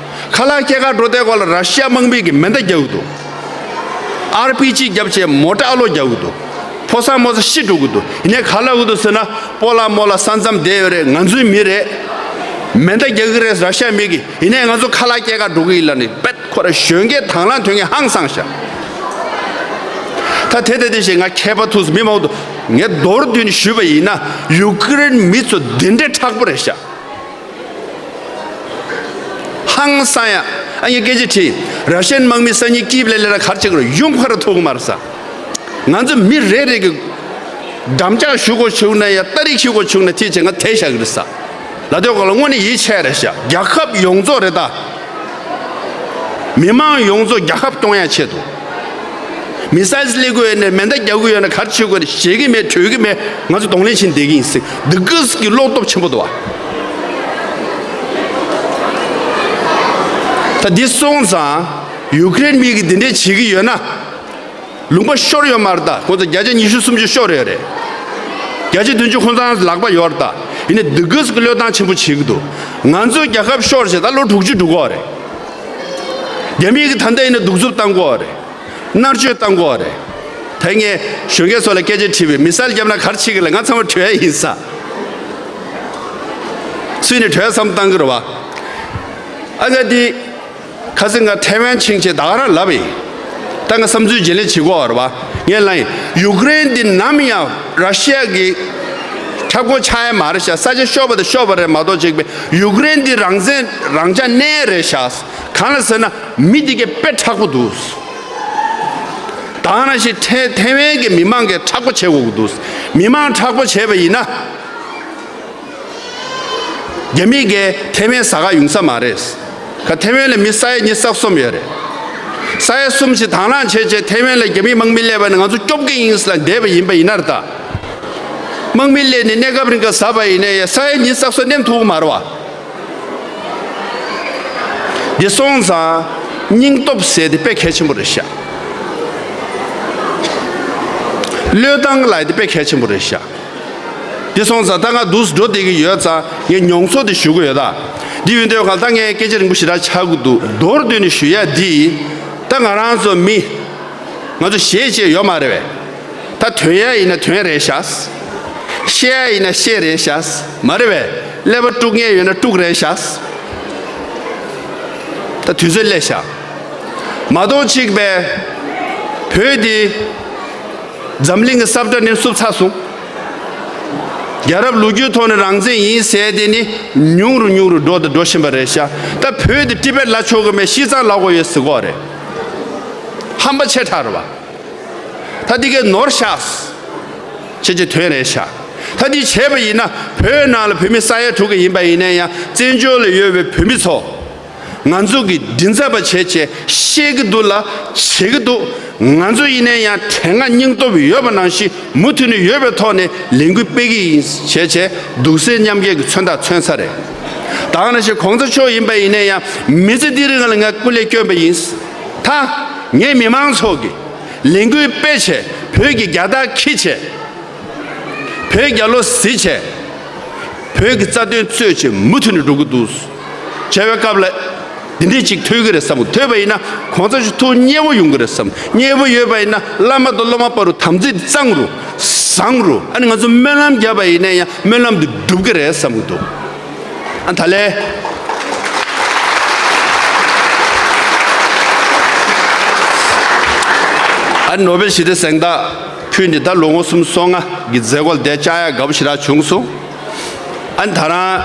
ཁ་ལག་སྐྱེལ་ག་འགྲོ་དུས་སྐབས་ལ་ར་ཤི་ཡ་དམག་མི་གིས་མེ་མདའ་རྒྱག་གི་འདུག་ཨར་པི་ཇི་བརྒྱབ་བྱས་མོ་ཊ་ཨ་ལོ་རྒྱག་གི་འདུག་ཕོ་གསར་མོ་གསར་ཤི་འགྲོ་གི་འདུག་ཡིན་ནའི་ག་ལབ་གི་འདུག་ཟེར་ན། སྤོ་ལགས་རྨོ་ལགས་ས་མཚམས་བསྡད་ཡོད་རེད། ང་ཚོའི་མི་རེད། མེ་མདའ་རྒྱག་གི་རེད་ར་ཤི་ཡ་མི་གིས། ཡིན་ནའི་ང་ཚོ་ཁ་ལག་སྐྱེལ་ག་འགྲོ་གི་ཡིན་ལབ་ནས་དཔེ་ཁོ་ར་གཞོན་སྐྱེས་དང་བླངས་ཐོན་མཁན་ཧང་སངས་ཤག་ད་དེ་དེ་དེ་བཞིན་ང་མཁས་པ་ཐུག་སོང་། མི་མང་པོ་འདུག་ངས་མདོར་བསྡུས་ནས་ཞུས་པ་ཡིན་ན་ཡུ་ཀེ་རེན་མི་ཚོ་འདི་འདྲའི་མཁྲེགས་པོ་རེད་ཤག་ཧང་སང་ཡ། ཨ་ནི་སྐད་ཆ་དྲིས། ར་ཤན་དམག་མི་སང་ཉིན་ཀིབ་ལ་སླེབས་ན་ག་རེ་བྱེད་ཀྱི་རེད། ཡུམ་ཁ་ར་ཐུག་གི་མ་རེད་ཟེར། ང་ཚོ་མི་རེ་རེ་གི་འགྲམ་ལྕག་གཞུ་དགོས་བྱུང་ན་ཡ་སྟ་རེ་འཁྱེར་དགོས་བྱུང་ན་ཐེ་བྱས་ང་དེད་བཞག་གི་རེད་ཟེར། ལབ་དུས་སྐབས་ལ་དངོས་གནས་ཡིད་ཆེས་རེད་ཤག་རྒྱལ་ཁབ་ཡོངས་རྫོགས་རེད་ད། མི་མང་ཡོངས་རྫོགས་རྒྱལ་ཁབ་སྐྱོང་ཡ་ཆེད་དུ། མི་སལ་སླེབས་ཀྱི་ཡོད་ན་མེ་མདའ་རྒྱག་གི་ཡོད་ན་ག་རེ་བྱེད་དགོས་རེད། བཞེས་ཀྱི་མེད། བྲོས་ཀྱི་མེད། ང་ཚོ་གདོང་ལེན་བྱེད་བསྡད་ཀྱི་ཡིན་ཟེར། འདི་གི་སི་གི་བློ་སྟོབས་ཆེན་པོ་འདུག་བ། ད་འདི་སོང་ཙང་ཡུ་ཀེ་རེན་མི་གིས་འདི་འདྲས་བྱེད་ཀྱི་ཡོད་ན། ལུང་པ་ཤོར་ཡོད་མ་རེད་ད། ཁོང་ཚོ་བརྒྱ་ཆ་ཉི་ཤུ་སུམ་ཅུ་ཤོར་ཡོད་རེད། བརྒྱ་ཆ་བདུན་ཅུ་ཁོང་ཚོའི་ལག་པ་ཡོད་རེད་ད། ཡིན་ནའི་འདི་གི་སི་གི་བློས་བཏང་ཆེན་པོ་བྱེད་ཀྱི་འདུག་ང་ཚོའི་རྒྱལ་ཁབ་ཤོར་བྱས་ད་ལོ་དྲུག་ཅུ་འགྲོ་གི་ཡོད་རེད། རྒྱ་མི་གིས་ད་ལྟ་ཡིན་ན་གདུག་རྩུབ་བཏང་གི་ཡོད་རེད། མནར་གཅོད་བཏང་གི་ཡོད་རེད། ད་ངས་གཞོན་སྐྱེས་ཚོ་ལ་སྐད་ཆ་དྲིས་པས། མི་སལ་བརྒྱབ་ན་ག་རེ་བྱེད་ཀྱི་ལ། ང་ཚང་མ་བྲོས་ཡ་ཡིན་ས། སུས་ནས་བྲོས་བསམ་བཏང་གི་རེད་བ། ཨ་ཙི་འདི། ཁ་སང་ང་ཐེ་ཝན་ཕྱིན་བྱས་ད་ག་རང་ལབ་ཡིན། ད་ང་བསམ་ཚུལ་བརྗེ་ལེན་བྱེད་དགོས་པ་རེད་བ། ངས་ལབ་ཡིན། ཡུཀ་རེན་འདི་ནམ་ཡང་ར་ཤི་ཡ་གི་འཁྲབ་སྒོ་ཆགས་ཡ་མ་རེད་ཤག་ས་ཆ་ཤོར་བ་དང་ཤོར་བ་རེད་མ་གཏོགས་ཅིག་པས་ཡུཀ་རེན་འདི་རང་བཙན་རང་འཇགས་གནས་རེད་ཤག་གང་ལ་ཟེར་ན་མི་འདི་གས་དཔེ་མཁྲེགས་པོ་འདུག་ད་ག་ནང་བཞིན་ཐེ་ཐེ་ཝན་གྱི་མི་མང་གིས་མཁྲེགས་པོ་བྱེད་དགོས་ཀྱི་འདུག་མི་མང་མཁྲེགས་པོ་བྱས་པ་ཡིན་ན། རྒྱ་མི་གིས་ཐེ་ཝན་ཟ་ག་ཡོང་ས་མ་རེད། ཁ་ཐེ་ཝན་ལ་མི་ས་ཡ་ཉི་ཤུ་རྩ་གསུམ་ཡོད་རེད། ས་ཡ་གསུམ་ཞིག་དང་བླངས་བྱས་བྱས་ཐེ་ཝན་ལ་རྒྱ་མིས་དམག་མི་སླེབས་པ་ན་ང་ཚོ་སྐྱོབ་ཀྱི་ཡིན་ཟེར་ལབ་བསྡད་པ་ཡིན་པ་ཡིན་ན་རེད་ད། དམག་མི་སླེབས་ནས་གནས་སྐབས་རིང་ག་ཟ་བ་ཡིན་ན་ཡང་ས་ཡ་ཉི་ཤུ་རྩ་གསུམ་ནེམ་ཐུབ་ཀྱི་མ་རེད་བ། འདི་སོང་ཙང་སྙིང་སྟོབས་ཟེར་དེ་དཔེ་གལ་ཆེན་པོ་རེད་ཤག་བློས་བཏང་ལབ་དེ་དཔེ་གལ་ཆེན་པོ་རེད་ཤག་འདི་སོང་ཙང་ད་ང་འདུག་འགྲོ་བསྡད་ཀྱི་ཡོད་ཙང་ངས་མྱོང་ཚོར་དེ་ཞུ་གི་ཡོད་ད། འདི་ཡོད་དུས་གང་ལྟར་ངས་སྐད་ཆ་རིང་པོ་ཞེ་དྲག་ཆགས་ཀྱི་འདུག་མདོར་བསྡུས་ནས་ཞུ་ཡ་འདི། ད་ང་རང་ཚོ་མི། ང་ཚོ་གཞས་བྱས་ཡོད་མ་རེད་པས། ད་ཐོན་ཡ་ཡིན་ན་ཐོན་རེད་ཤག་བཤད་ཡ་ཡིན་ན་བཤད་རེད་ཤག་མ་རེད་པས། ཀླད་པ་དཀྲུག་མཁན་ཡོད་ན་དཀྲུག་རེད་ཤག་ད་དུས་ཚོད་སླེབས་ཤག་མ་གཏོགས་གཅིག་པས་བོད་འདི་འཛམ་གླིང་གི་ས་བཀྲ་ནས་བསུབ་ཚར་སོང་། རྒྱལ་རབས་ལོ་རྒྱུས་ཐོག་ནས་རང་བཙན་ཡིན་ཟེར་དེ་ནི་ཉུང་རུ་ཉུང་རུ་འགྲོ་དང་འགྲོ་བཞིན་པ་རེད་ཤག་ད་བོད་འདི་ཏི་པེད་ལ་ཆོག་གི་མེད། ཤི་ཙང་ལ་གོ་ཡོད་ཟེར་གོ་རེད། ཧམ་པ་ཆེ་དྲགས་རེད་བ། ད་འདི་གའི་ནོར་ཤག་ཅེས་ཀྱི་དོན་རེད་ཤག་ད་འདི་བྱས་པ་ཡིན་ན་བོད་ནང་ལ་བོད་མི་ས་ཡ་དྲུག་གི་ཡིན་པ་ཡིན་ན་ཡང་བཙན་བྱོལ་ལ་ཡོད་པའི་བོད་མི་ཚོ། ང་ཚོ་གི་མགྲིན་ཚབ་པ་བྱས་བྱས་བཤད་ཀྱི་འདུག་ལ་བྱེད་ཀྱི་འདུག་ང་ཚོ་ཡིན་ན་ཡང་དྲན་ང་སྙིང་སྟོབས་ཡོད་པ་ནང་བཞིན་མུ་མཐུད་ནས་ཡོད་པའི་ཐོག་ནས་ལས་འགུལ་སྤེལ་གྱི་ཡིན་བྱས་བྱས་སྡུག་སྲན་མཉམ་སྐྱེལ་གྱི་མཚོན་རྟགས་མཚོན་ས་རེད། ད་ག་ནང་བཞིན་གོང་ས་མཆོག་ཡིན་པ་ཡིན་ན་ཡང་མི་ཚེ་འདི་རིང་ལ་ང་སྐུ་ལས་བསྐྱོན་པ་ཡིན། ད་ངས་མི་མང་ཚོ་གི་ལས་འགུལ་སྤེལ་བྱས་བོད་ཀྱི་རྒྱལ་དར་འཁྱེར་བྱས། བོད་རྒྱལ་ལོ་གཟིགས་བྱས། བོད་ཀྱི་རྩ་དོན་རྩོད་བྱས་མུ་མཐུད་ནས་འགྲོ་གི་འདུག་བྱ་བའི་སྐབས་ལ་འདི་འདྲས་ཅིག་ཐོས་ཀྱི་རེད་བསམ། ཐོས་པ་ཡིན་ན་གོང་ས་མཆོག་ཐུགས་མཉེས་པོ་ཡོང་གི་རེད་བསམ། མཉེས་པོ་ཡོད་པ་ཡིན་ན་བླ་མ་དང་སློབ་མ་བར་དུ་དམ་ཚིག་གཙང་རུ་བཟང་རུ། ཨ་ནི་ང་ཚོ་སྨོན་ལམ་བརྒྱབ་པ་ཡིན་ན་ཡང་སྨོན་ལམ་དེ་འགྲུབ་ཀྱི་རེད་བསམ་གྱི་འདུག་ཨ་ད་ལས། ཨ་ནི་ནོ་བེལ་ཞི་བདེ་གཟེངས་རྟགས་ཕུལ་ནས་ད་ལོ་ངོ་སུམ་ཅུ་སོ་ལྔ་གི་མཛད་སྒོ་ལ་དེ་བཅར་ཡག་དགའ་པོ་ཞེ་དྲག་བྱུང་སོང་། ཨ་ནི་ད་རང་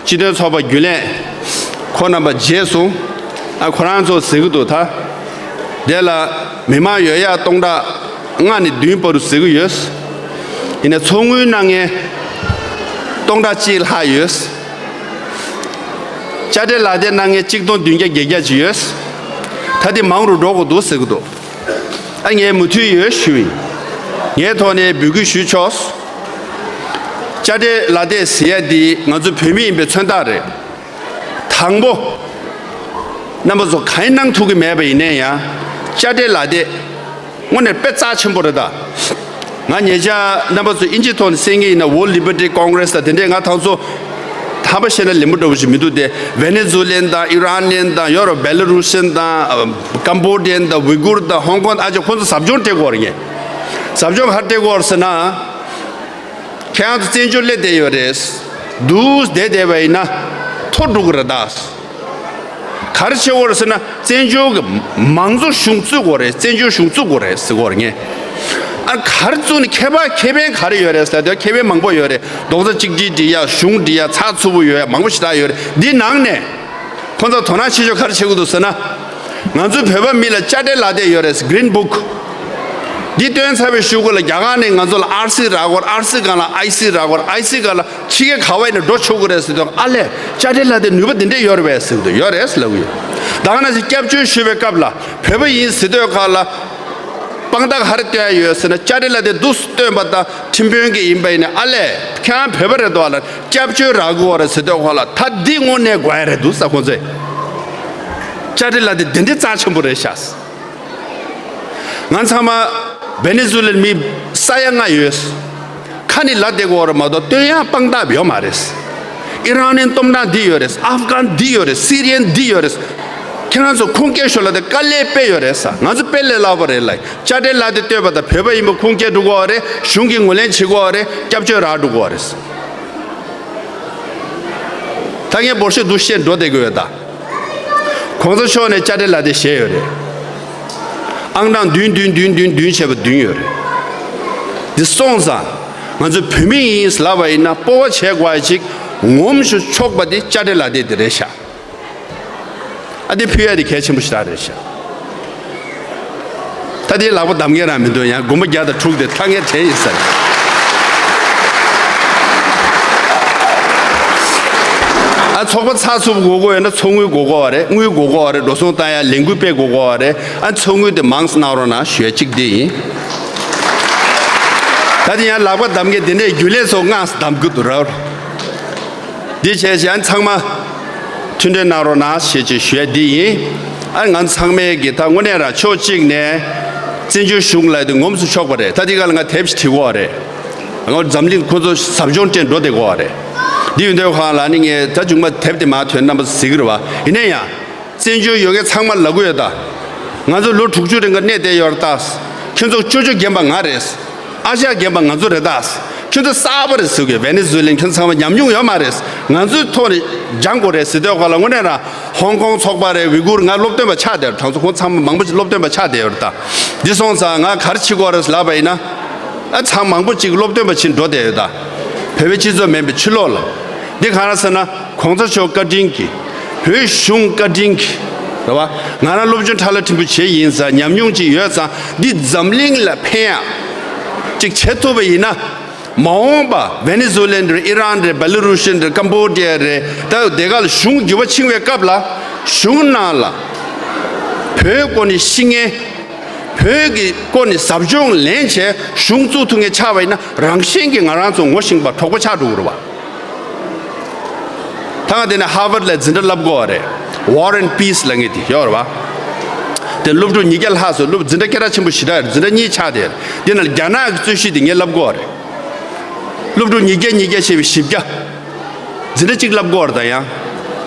སྤྱི་མཐུན་ཚོགས་པ་རྒྱུན་ལས་ཁོང་རྣམ་པ་མཇལ་སོང་། ཨ་ཁོ་རང་ཚོ་ཟེར་གི་འདུག་ད་དེ་ལ་མི་མང་ཡོད་ཡག་སྟོང་ཕྲག་ལྔ་ནས་བདུན་བར་དུ་ཟེར་གི་ཡོད། ཡིན་ནའི་ཚོགས་དངུལ་གནང་མཁན་སྟོང་ཕྲག་གཅིག་ལྷག་ཡོད། དཔྱ་ཁྲལ་ལག་དེབ་གནང་མཁན་གཅིག་སྟོང་བདུན་བརྒྱ་བརྒྱད་བརྒྱ་ཅིག་ཡོད། ད་དེ་མང་རུ་འགྲོ་དགོས་འདུག་ཟེར་གི་འདུག་ཨ་ངས་མུ་མཐུད་ཡོད་ཞུ་ཡིན། ངའི་ཐོག་ནས་འབོད་སྐུལ་ཞུས་ཆོག་དཔྱ་ཁྲལ་ལག་དེབ་ཟེར་ཡ་འདི་ང་ཚོ་བོད་མི་ཡིན་པའི་མཚོན་རྟགས་རེད། དང་པོ། རྣམ་པ་ཚོ་གང་ཡིན་གནང་ཐུབ་ཀྱི་མེད་པ་ཡིན་ན་ཡང་དཔྱ་ཁྲལ་ལག་དེབ་དངོས་གནས་དཔེ་རྩ་ཆེན་པོ་རེད་ད། ང་ཉེ་ཆར་རྣམ་པ་ཚོ་ཨིན་ཇི་ཐོག་ནས་གསན་གྱི་ཡིན་ན་World Liberty Congress དང་དེ་འདྲས་ང་ད་ཚོ་ཧམ་པ་བཤད་ན་ལེན་པོ་འདྲ་བོ་ཞིག་མི་འདུག་སྟེ། Venezuelan དང་Iranian དང་ཡོ་རོབ་Belarusian དང་Cambodia དང་Uyghur དང་Hong Kong ཨ་ཅག་ཁོང་ཚོ་ཟབ་སྦྱོང་སྤྲད་དགོས་རེད་ངས། ཟབ་སྦྱོང་ག་རེ་སྤྲད་དགོས་རེད་ཟེར་ན། ཁྱེད་རང་ཚོ་བཙན་བྱོལ་སླེབས་བསྡད་ཡོད་རེད། འདུག་བསྡད་བསྡད་པ་ཡིན་ན་འཐོར་འགྲོ་གི་རེད་ད། ག་རེ་བྱེད་དགོས་རེད་ཟེར་ན་བཙན་བྱོལ་གྱི་མང་གཙོ་གཞུང་བཙུགས་དགོས་རེད། བཙན་བྱོལ་གཞུང་བཙུགས་དགོས་རེད་ཟེར་གྱི་ཡོད་རེད་ངས། ཨ་ག་རེ་བཙུགས་ནས་ཁེ་ཕན་ཁེ་ཕན་ག་རེ་ཡོད་རེད་ཟེར་དུས་ཁེ་ཕན་མང་པོ་ཡོད་རེད། རྡོག་རྩ་གཅིག་སྒྲིལ་སྒྲིག་ཡ། གཞུང་སྒྲིག་ཡ། ཚགས་ཚུད་པོ་ཡོད་ཡ། མང་པོ་ཞེ་དྲག་ཡོད་རེད། འདི་ནང་ནས་ཁོང་ཚོ་དོ་སྣང་ཆེ་ཤོས་ག་རེ་བྱེད་དགོས་འདུག་ཟེར་ན། ང་ཚོའི་བོད་པ་མི་ལ་དཔྱ་ཁྲལ་ལག་དེབ་ཡོད་རེད། Green Book འདི་བཏོན་ཚར་བའི་གཞུག་གུ་ལ་རྒྱ་གར་ནས་ང་ཚོ་ལ་ཨར་སི་རག་གོ་རེད། ཨར་སི་སྒང་ལ་ཨའི་སི་རག་གོ་རེད། ཨའི་སི་སྒང་ལ་ཕྱི་རྒྱལ་ག་བ་ཡིན་ན་འགྲོ་ཆོག་གི་རེད་ཟེར་དུས། ཨ་ལས་དཔྱ་ཁྲལ་ལག་དེབ་ནུས་པ་འདི་འདྲས་ཡོད་རེད་པས་ཟེར་གི་འདུག་ཡོད་རེད་ལབ་གི་ཡོད། ད་ག་ནང་བཞིན་སྐྱབས་བཅོལ་ཞུ་བའི་སྐབས་ལ་བོད་པ་ཡིན་ཟེར་དུས་ཁ་ལ་དཔང་རྟགས་ག་རེ་སྟོན་ཡ་ཡོད་ཟེར་ན། དཔྱ་ཁྲལ་ལག་དེབ་འདུག་སྟོན་པ་དང་ཁྲིམས་དཔོན་གྱི་ཡིན་པ་ཡིན་ན། ཨ་ལས་ཁྱེད་རང་བོད་པ་རེད་འདུག་ཨ་ལ། སྐྱབས་བཅོལ་རག་གི་ཡོད་རེད་ཟེར་དུས་ཁ་ལ། ད་འདི་དངོས་གནས་དགོས་ཡ་རེད་འདུག་ས། ཁོང་ཚོས་དཔྱ་ཁྲལ་ལག་དེབ་འདི་འདྲས་རྩ་ཆེན་པོ་རེད་ཤག་ང་ཚང་མ་Venezuelan མི་ས་ཡ་ལྔ་ཡོད། ཁ་ནས་ལབ་བསྡད་ཀྱི་ཡོད་རེད་མ་གཏོགས་སྟོན་ཡག་དཔང་རྟགས་ཡོད་མ་རེད། ཨི་རན་ནི་སྟོབས་འབྲང་འདི་ཡོད་རེད། ཨབ་གྷན་འདི་ཡོད་རེད། སི་རི་ཡན་འདི་ཡོད་རེད། ཁྱེད་རང་ཚོ་ཁུངས་སྐྱེལ་ཤོག་ལབ་དེ་དཀའ་ལས་དཔེ་ཡོད་རེད་ས། ང་ཚོ་དཔེ་ལས་སླ་པོ་རེད་ལ། དཔྱ་ཁྲལ་ལག་དེབ་སྟོན་པ་དང་བོད་པ་ཡིན་པ་ཁུངས་སྐྱེལ་འགྲོ་གི་ཡོད་རེད། གཞུང་གིས་ངོས་ལེན་བྱེད་ཀྱི་ཡོད་རེད། སྐྱབས་བཅོལ་རག་འགྲོ་གི་ཡོད་རེད། ད་ངས་འབོར་ཤོག་འདུག་བཤད་འགྲོ་བསྡད་ཀྱི་ཡོད་ད། གོང་ས་མཆོག་ནས་དཔྱ་ཁྲལ་ལག་དེབ་བཞེས་ཡོད་རེད། ཨང་གྲངས་བདུན་བདུན་བདུན་བདུན་བདུན་བྱས་པ་བདུན་ཡོད་རེད། འདི་སོང་ཙང་ང་ཚོ་བོད་མི་ཡིན་ལབ་པ་ཡིན་ན་སྤོབས་པ་བྱེད་དགོས་ཡ་ཅིག་ངོམ་ཤོག་ཆོག་པ་དེ་དཔྱ་ཁྲལ་ལག་དེབ་དེ་རེད་ཤག་ཨ་དེ་ཕུལ་ཡ་དེ་གལ་ཆེན་པོ་ཞེ་དྲག་རེད་ཤག་ད་དེའི་ལག་པ་བསྡམ་མཁན་རང་མི་འདུག་ཡང་དགོན་པ་བརྒྱ་དང་དྲུག་དེ་ཐང་ངེར་བྲལ་ཡིན་ཟེར། ཨ་ཚོགས་པ་ཚགས་ཚུད་པོ་དགོས་དགོས་ཡོད་ན་ཚོགས་དངུལ་དགོས་དགོས་བ་རེད། དངུལ་དགོས་དགོས་བ་རེད། འགྲོ་སོང་བཏང་ཡ་ལས་འགུལ་སྤེལ་དགོས་དགོས་བ་རེད། ཨ་ཚོགས་དངུལ་དེ་མང་ཙམ་གནང་རོགས་གནང་ཞུ་ཡ་གཅིག་དེ་ཡིན། ད་དེ་ཡང་ལག་པ་བསྡམ་མཁན་དེ་འདྲས་རྒྱུན་ལས་ཚོ་སྔགས་བསྡམ་གི་འདུག་ར། འདི་བྱས་བྱས་ཚང་མ་མཐུན་འབྲེལ་གནང་རོགས་གནང་ཞེས་ཅིག་ཞུ་ཡ་འདི་ཡིན། ཨ་ང་ཚང་མས་ཀྱི་ད་དངོས་གནས་རང་ཕྱོགས་གཅིག་ནས་བཙན་བྱོལ་གཞུང་ལ་དེ་ངོམས་སུ་ཆོག་པ་རེད། ད་འདི་ག་ལ་ང་དེབ་ཞིག་བྲིས་དགོས་པ་རེད། ང་འཛམ་གླིང་ཁོ་ཚོ་ཟབ་སྦྱོང་སྤྲད་འགྲོ་བསྡད་དགོས་པ་རེད། འདི་ཡོད་དུས་ཁ་ལ་ནི་ངས་ད་བྱུང་མ་དེབ་དེ་མ་ཐོན་རྣམ་པ་གཟིགས་རེད་བ། ཡིན་ན་ཡང་། བཙན་བྱོལ་ཡོད་མཁན་ཚང་མ་ལབ་ཀྱི་ཡོད་ད། ང་ཚོ་ལོ་དྲུག་ཅུ་རིང་ག་གནས་བསྡད་ཡོད་རེད་ད། ཁྱོད་ཚོ་ཅོ་ཅོ་རྒན་པ་ང་རེད། ཨ་ཅག་རྒན་པ་ང་ཚོ་རེད་ད། ཁྱོད་ཚོ་གསར་པ་རེད་ཟེར་གི། ཝེ་ནེ་ཛུ་ལན་ཁྱོད་ཚང་མ་ཉམས་མྱོང་ཡོད་མ་རེད། ང་ཚོའི་ཐོག་ནས་སྦྱང་དགོས་རེད་ཟེར་དུས་སྐབས་ལ་དངོས་གནས་རང་ཧོང་ཀོང་ཚོགས་པ་རེད། ཝི་གུར། ང་སློབ་སྟོན་པ་ཆགས་བསྡད་ཡོད་རེད། དང་ཚོ་ཁོང་ཚང་མ་མང་པོ་ཞིག་སློབ་སྟོན་པ་ཆགས་བསྡད་ཡོད་རེད། ད་འདི་སོང་ཙང་ང་ག་རེ་བྱེད་དགོས་རེད་ལབ་པ་ཡིན་ན། ཨ་ཚང་མང་པོ་ཅིག་སློབ་སྟོན་པ་ཕྱིན་འགྲོ་བསྡད་ཡོད། ད་བོད་པའི་སྤྱི་ཚོགས་མིན་པའི་ཕྱི་ལོགས་ལ། འདི་གང་རེད་ཟེར་ན། གོང་ས་མཆོག་བཀའ་དྲིན་གྱིས། བོད་གཞུང་བཀའ་དྲིན་གྱིས། རེད་བ། ང་རང་སློབ་སྦྱོང་ཁྲ་ལ་ཕྲན་བུ་བྱས་ཡིན་ཙང་ཉམས་མྱོང་ཅིག་ཡོད་ཙང་། འདི་འཛམ་གླིང་ལ་ཕན་ཡག་ཅིག་བྱེད་ཐུབ་པ་ཡིན་ན། མ་འོངས་པ་ཝེ་ནེ་ཛུ་ལན་རེད། ཨི་རན་རེད། བེ་ལ་རུ་ཤན་རེད། ཀམ་བོ་ཌི་ཡ་རེད། ད་དེ་ག་ལ་གཞུང་འགྱུར་བ་ཕྱིན་པའི་སྐབས་ལ། གཞུང་ནང་ལ་བོད་སྐོར་ནས་ཤེས་མཁན། བོད་ཀྱི་སྐོར་ནས་ཟབ་སྦྱོང་ལེན་བྱས་གཞུང་བཙུགས་ཐུབ་མཁན་ཆགས་པ་ཡིན་ན། རང་བཞིན་གྱིས་ང་རང་ཚོ་ངོ་ཤེས་པ་གྲོགས་པོ་ཆགས་འགྲོ་གི་རེད་བ། ད་ང་དེ་ནས་ཧར་ཝརཌ་ལ་འཛིན་གྲྭ་བསླབ་དགོས་པ་རེད། War and Peace ལབ་མཁན་དེ་ཡོད་རེད་བ། དེ་སློབ་ཕྲུག་ཉིས་བརྒྱ་ལྷག་ཙམ། སློབ། འཛིན་གྲྭ་སྐད་གྲགས་ཆེན་པོ་ཞེ་དྲག་རེད། འཛིན་གྲྭ་གཉིས་ཆགས་བསྡད་རེད། དེ་ནང་རྒྱ་ནག་གི་རྩོད་གཞི་དེ་ངས་བསླབ་དགོས་པ་རེད། སློབ་ཕྲུག་ཉིས་བརྒྱ་ཉིས་བརྒྱ་བྱས་པའི་བཞི་བརྒྱ། འཛིན་གྲྭ་གཅིག་བསླབ་དགོས་པ་རེད། ད་ཡང་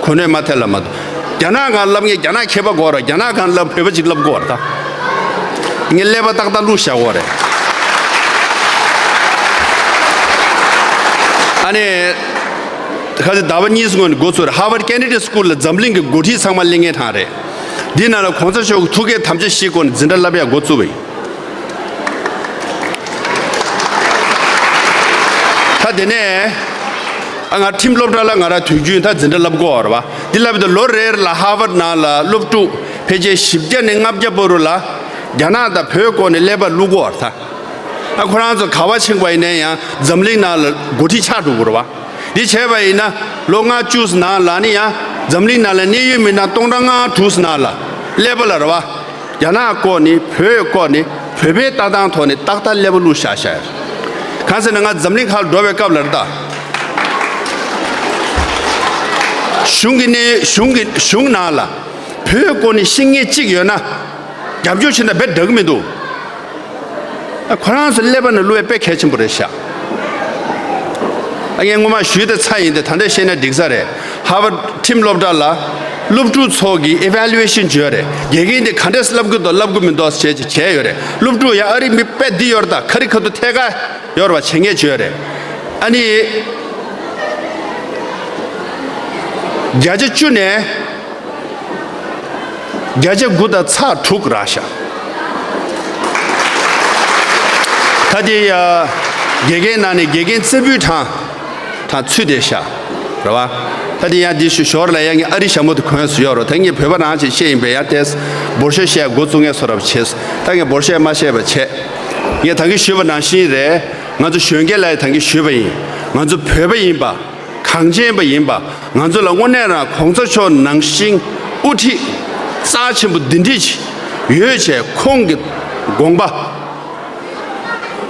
གོ་གནས་མ་ཐེབས་ལ་མ་གཏོགས། རྒྱ་ནག་སྒང་བསླབ་མཁན་རྒྱ་ནག་མཁས་པ་དགོས་རེད། རྒྱ་ནག་སྒང་བསླབ་བོད་པ་གཅིག་བསླབ་དགོས་པ་རེད། ད་ངས་ཀླད་པ་ཏག་ཏག་བླུགས་བཞག་དགོས་རེད། ཨ་ནི། ཁ་སང་ཟླ་བ་གཉིས་སྔོན་ནས་འགོ་ཚུགས་རེད། Harvard Kennedy School ལ་འཛམ་གླིང་གི་འགོ་ཁྲིད་ཚང་མ་སླེབས་མཁན་ཐང་རེད། འདི་ནང་ལ་གོང་ས་མཆོག་གི་ཐུགས་བསྐྱེད་དམ་བཅའ་བཞེས་སྒོ་ནས་འཛིན་གྲྭ་བསླབ་ཡག་འགོ་བཙུགས་པ་ཡིན། ད་དེ་ནས་ཨ་ང་ཁྲིམས་སློབ་གྲྭ་ལ་ང་རང་དུས་རྒྱུན་ད་འཛིན་གྲྭ་བསླབ་དགོས་པ་རེད་བ། འདི་བསླབ་དུས་ལོ་རེ་རེ་ལ་Harvard ནང་ལ་སློབ་ཕྲུག་ཕལ་ཆེར་བཞི་བརྒྱ་ནས་ལྔ་བརྒྱ་བར་དུ་ལ་རྒྱ་ནག་དང་བོད་སྐོར་ནས་ཀླད་པ་བླུག་དགོས་པ་རེད་ད། ཨ་ཁོ་རང་ཚོ་ག་པར་ཕྱིན་པ་ཡིན་ན་ཡང་འཛམ་གླིང་ནང་ལ་འགོ་ཁྲིད་ཆགས་འགྲོ་གི་རེད་བ། འདི་བྱས་པ་ཡིན་ན་ལོ་ལྔ་བཅུ་ནང་ལ་ནི་ཡང་འཛམ་གླིང་ནང་ལ་གནད་ཡོད་མི་སྣ་སྟོང་ཕྲག་ལྔ་དྲུག་ནང་ལ་ཀླད་པ་ལ་རེད་བ། རྒྱ་ནག་སྐོར་ནས། བོད་སྐོར་ནས། བོད་པའི་ལྟ་སྟངས་ཐོག་ནས་ཏག་ཏག་ཀླད་པ་བླུགས་བཞག་བཞག་ཡོད། གང་ཟེར་ན་ང་འཛམ་གླིང་ཁག་ལ་འགྲོ་བའི་སྐབས་ལ་རེད་ད། གཞུང་གི་གནས། གཞུང་གི། གཞུང་ནང་ལ་བོད་སྐོར་ནས་ཤེས་མཁན་གཅིག་ཡོད་ན། རྒྱབ་སྐྱོར་བྱེད་ན་དཔེ་འདྲ་གི་མི་འདུག་ཨ་ཁོ་རང་ཚོ་ཀླད་པ་ནང་བླུགས་ཡ་དཔེ་གལ་ཆེན་པོ་རེད་ཤག་ཨ་ངས་སྔོན་མ་ཞུས་ཏེ་ཚར་ཡིན་ཏེ། ད་ལྟ་བཤད་ན་འགྲིག་ས་རེད། ཧར་ཝརཌ་ཁྲིམས་སློབ་གྲྭ་ལ་སློབ་ཕྲུག་ཚོ་གི་ཨི་ཝེ་ལུ་ཨེ་ཤན་བྱས་ཡོད་རེད། དགེ་རྒན་དེ་ག་འདྲས་བསླབ་གི་འདུག་བསླབ་གི་མི་འདུག་བྱས་བྱས་ཡོད་རེད། སློབ་ཕྲུག་ཡང་ཨ་རིའི་མི་དཔེ་འདི་ཡོད་རེད། ད་ཁ་རི་ཁ་ཐུག་ཐད་ཀར་ཡོད་རེད་བ། བྱེད་མཁན་བྱས་ཡོད་རེད། ཨ་ནི་བརྒྱ་ཆ་བཅུ་ནས་བརྒྱ་ཆ་དགུ་དང་ཚེག་དྲུག་རག་ཤག་ད་དེ་ཡ་དགེ་རྒན་ནང་ནས་དགེ་རྒན་རྩེ་ཕུད་གྲངས་གྲངས་ཚུད་བསྡད་ཤག་རེད་བ། ད་དེ་ཡང་དེ་ཞུ་ཞོར་ལ་ཡང་ངས་ཨ་རི་ཞྭ་མོ་དེ་གོན་སུ་ཡོད་རོ། ད་ངས་བོད་པ་རང་ཆེ་བཤད་ཡིན་པས་ཡང་ཏེས་འབོར་ཤོག་བཤད་འགོ་བཙུགས་ངས་སོ་རབ་བྱས། ད་ངས་འབོར་ཤོག་མ་བཤད་པ་བྱས། ངས་ད་གིན་ཞུས་པ་ནང་བཞིན་རེད། ང་ཚོ་གཞོན་སྐྱེས་ལ་ཡང་ད་གིན་ཞུས་པ་ཡིན། ང་ཚོ་བོད་པ་ཡིན་པ། གངས་ཅན་པ་ཡིན་པ། ང་ཚོ་ལ་དངོས་གནས་རང་གོང་ས་མཆོག་ནང་བཞིན་དབུ་ཁྲིད་རྩ་ཆེན་པོ་འདི་འདྲ་ཅིག་ཡོད་བྱས། ཁོང་གི་དགོངས་པ།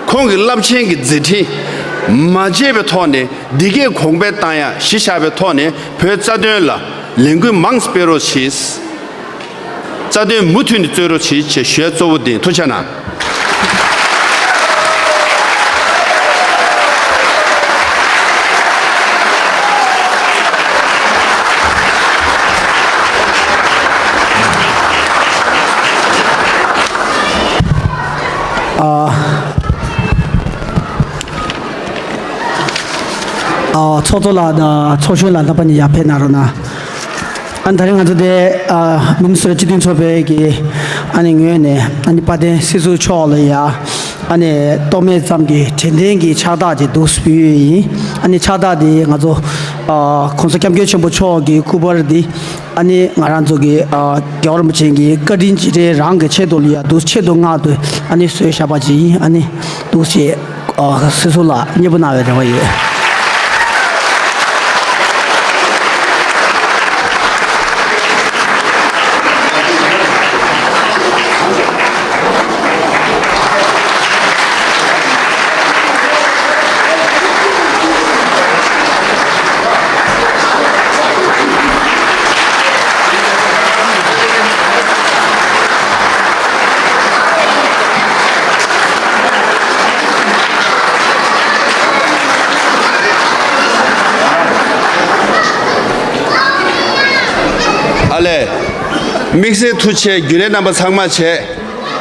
ཁོང་གི་རླབས་ཆེན་གྱི་མཛད་འཕྲིན་མ་བརྗེད་པའི་ཐོག་ནས། འདི་གའི་གོང་འཕེལ་བཏང་ཡ་གཞི་བཞག་པའི་ཐོག་ནས། བོད་རྩ་དོན་ལ་ལས་འགུལ་མང་སྤེལ་རོགས་གྱིས། རྩ་དོན་མུ་མཐུད་ནས་རྩོད་རོགས་གྱིས་ཞེས་ཞུ་ཡ་གཙོ་བོ་འདི་ཡིན། ཐུགས་རྗེ་གནང་། ཨ། ཨ། ཚོགས་གཙོ་ལགས་དང་ཚོགས་གཞོན་ལགས་རྣམ་པ་གཉིས་ཡར་ཕེབས་གནང་རོགས་གནང་། ཨ་ནི་ད་རིང་ང་ཚོ་དེ་ཨ་མི་ནི་སོ་ཊ་སྤྱི་མཐུན་ཚོགས་པའི་གི་ཨ་ནི་ངོས་ནས་ཨ་ནི་དཔལ་ལྡན་སྲིད་ཟུར་མཆོག་ལ་ཡ་ཨ་ནི་རྟོག་མེད་ཙམ་གྱི་དྲན་རྟེན་གྱི་ཕྱག་རྟགས་ཅིག་འདུག་སེ་ཕུལ་ཡས་ཡིན། ཨ་ནི་ཕྱག་རྟགས་དེ་ང་ཚོ་ཨ་༸གོང་ས་༸སྐྱབས་མགོན་ཆེན་པོ་མཆོག་གི་སྐུ་པར་འདི་ཨ་ནི་ང་རང་ཚོ་གི་ཨ་རྒྱལ་བ་རིན་པོ་ཆེ་གི་བཀའ་དྲིན་རྗེས་དྲན་རང་གི་ཆེད་དུ་ལ་ཡ་འདུག་ཆེད་དུ་མངགས་ཏེ་ཨ་ནི་བཟོས་བཞག་པ་ཅིག་ཡིན། ཨ་ནི་འདུག་སེ། ཨ། སྲིད་ཟུར་ལ་མཉེས་པོ་གནང་བའི་རེ་བ་ཡོད། ཨ་ལས། དམིགས་བསལ་ཐུགས་རྗེ་ཆེ། རྒྱུན་ལས་རྣམ་པ་ཚང་མ་བྱས།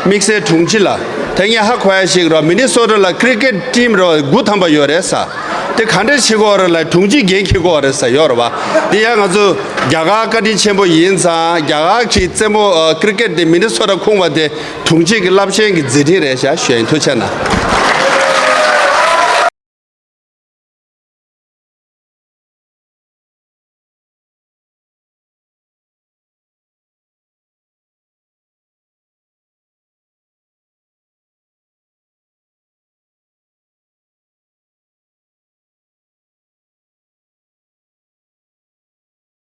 དམིགས་བསལ་དྲུང་ཆེ་ལ། དེ་ངས་ཧ་གོ་ཡ་ཞིག་རོ། མི་ནི་སོ་ཊ་ལ་ཀི་རི་ཀེཊ་ཊིམ་རོ་དགུ་ཐམ་པ་ཡོད་རེད་ས། དེ་ག་འདྲས་བྱེད་དགོས་རེད་ལ་དྲུང་ཆེ་འགན་འཁྱེར་དགོས་རེད་ས་ཡོད་རེད་བ། དེ་ཡང་ང་ཚོ་རྒྱ་གར་བཀའ་དྲིན་ཆེན་པོ་ཡིན་ཙང་རྒྱ་གར་གྱི་རྩེད་མོ་ཀི་རི་ཀེཊ་དེ་མི་ནི་སོ་ཊ་ཁོངས་པ་དེ་དྲུང་ཆེ་གི་རླབས་ཆེན་གྱི་མཛད་འཕྲིན་རེད་ཤག་ཞུ་ཡིན། ཐུགས་རྗེ་གནང་།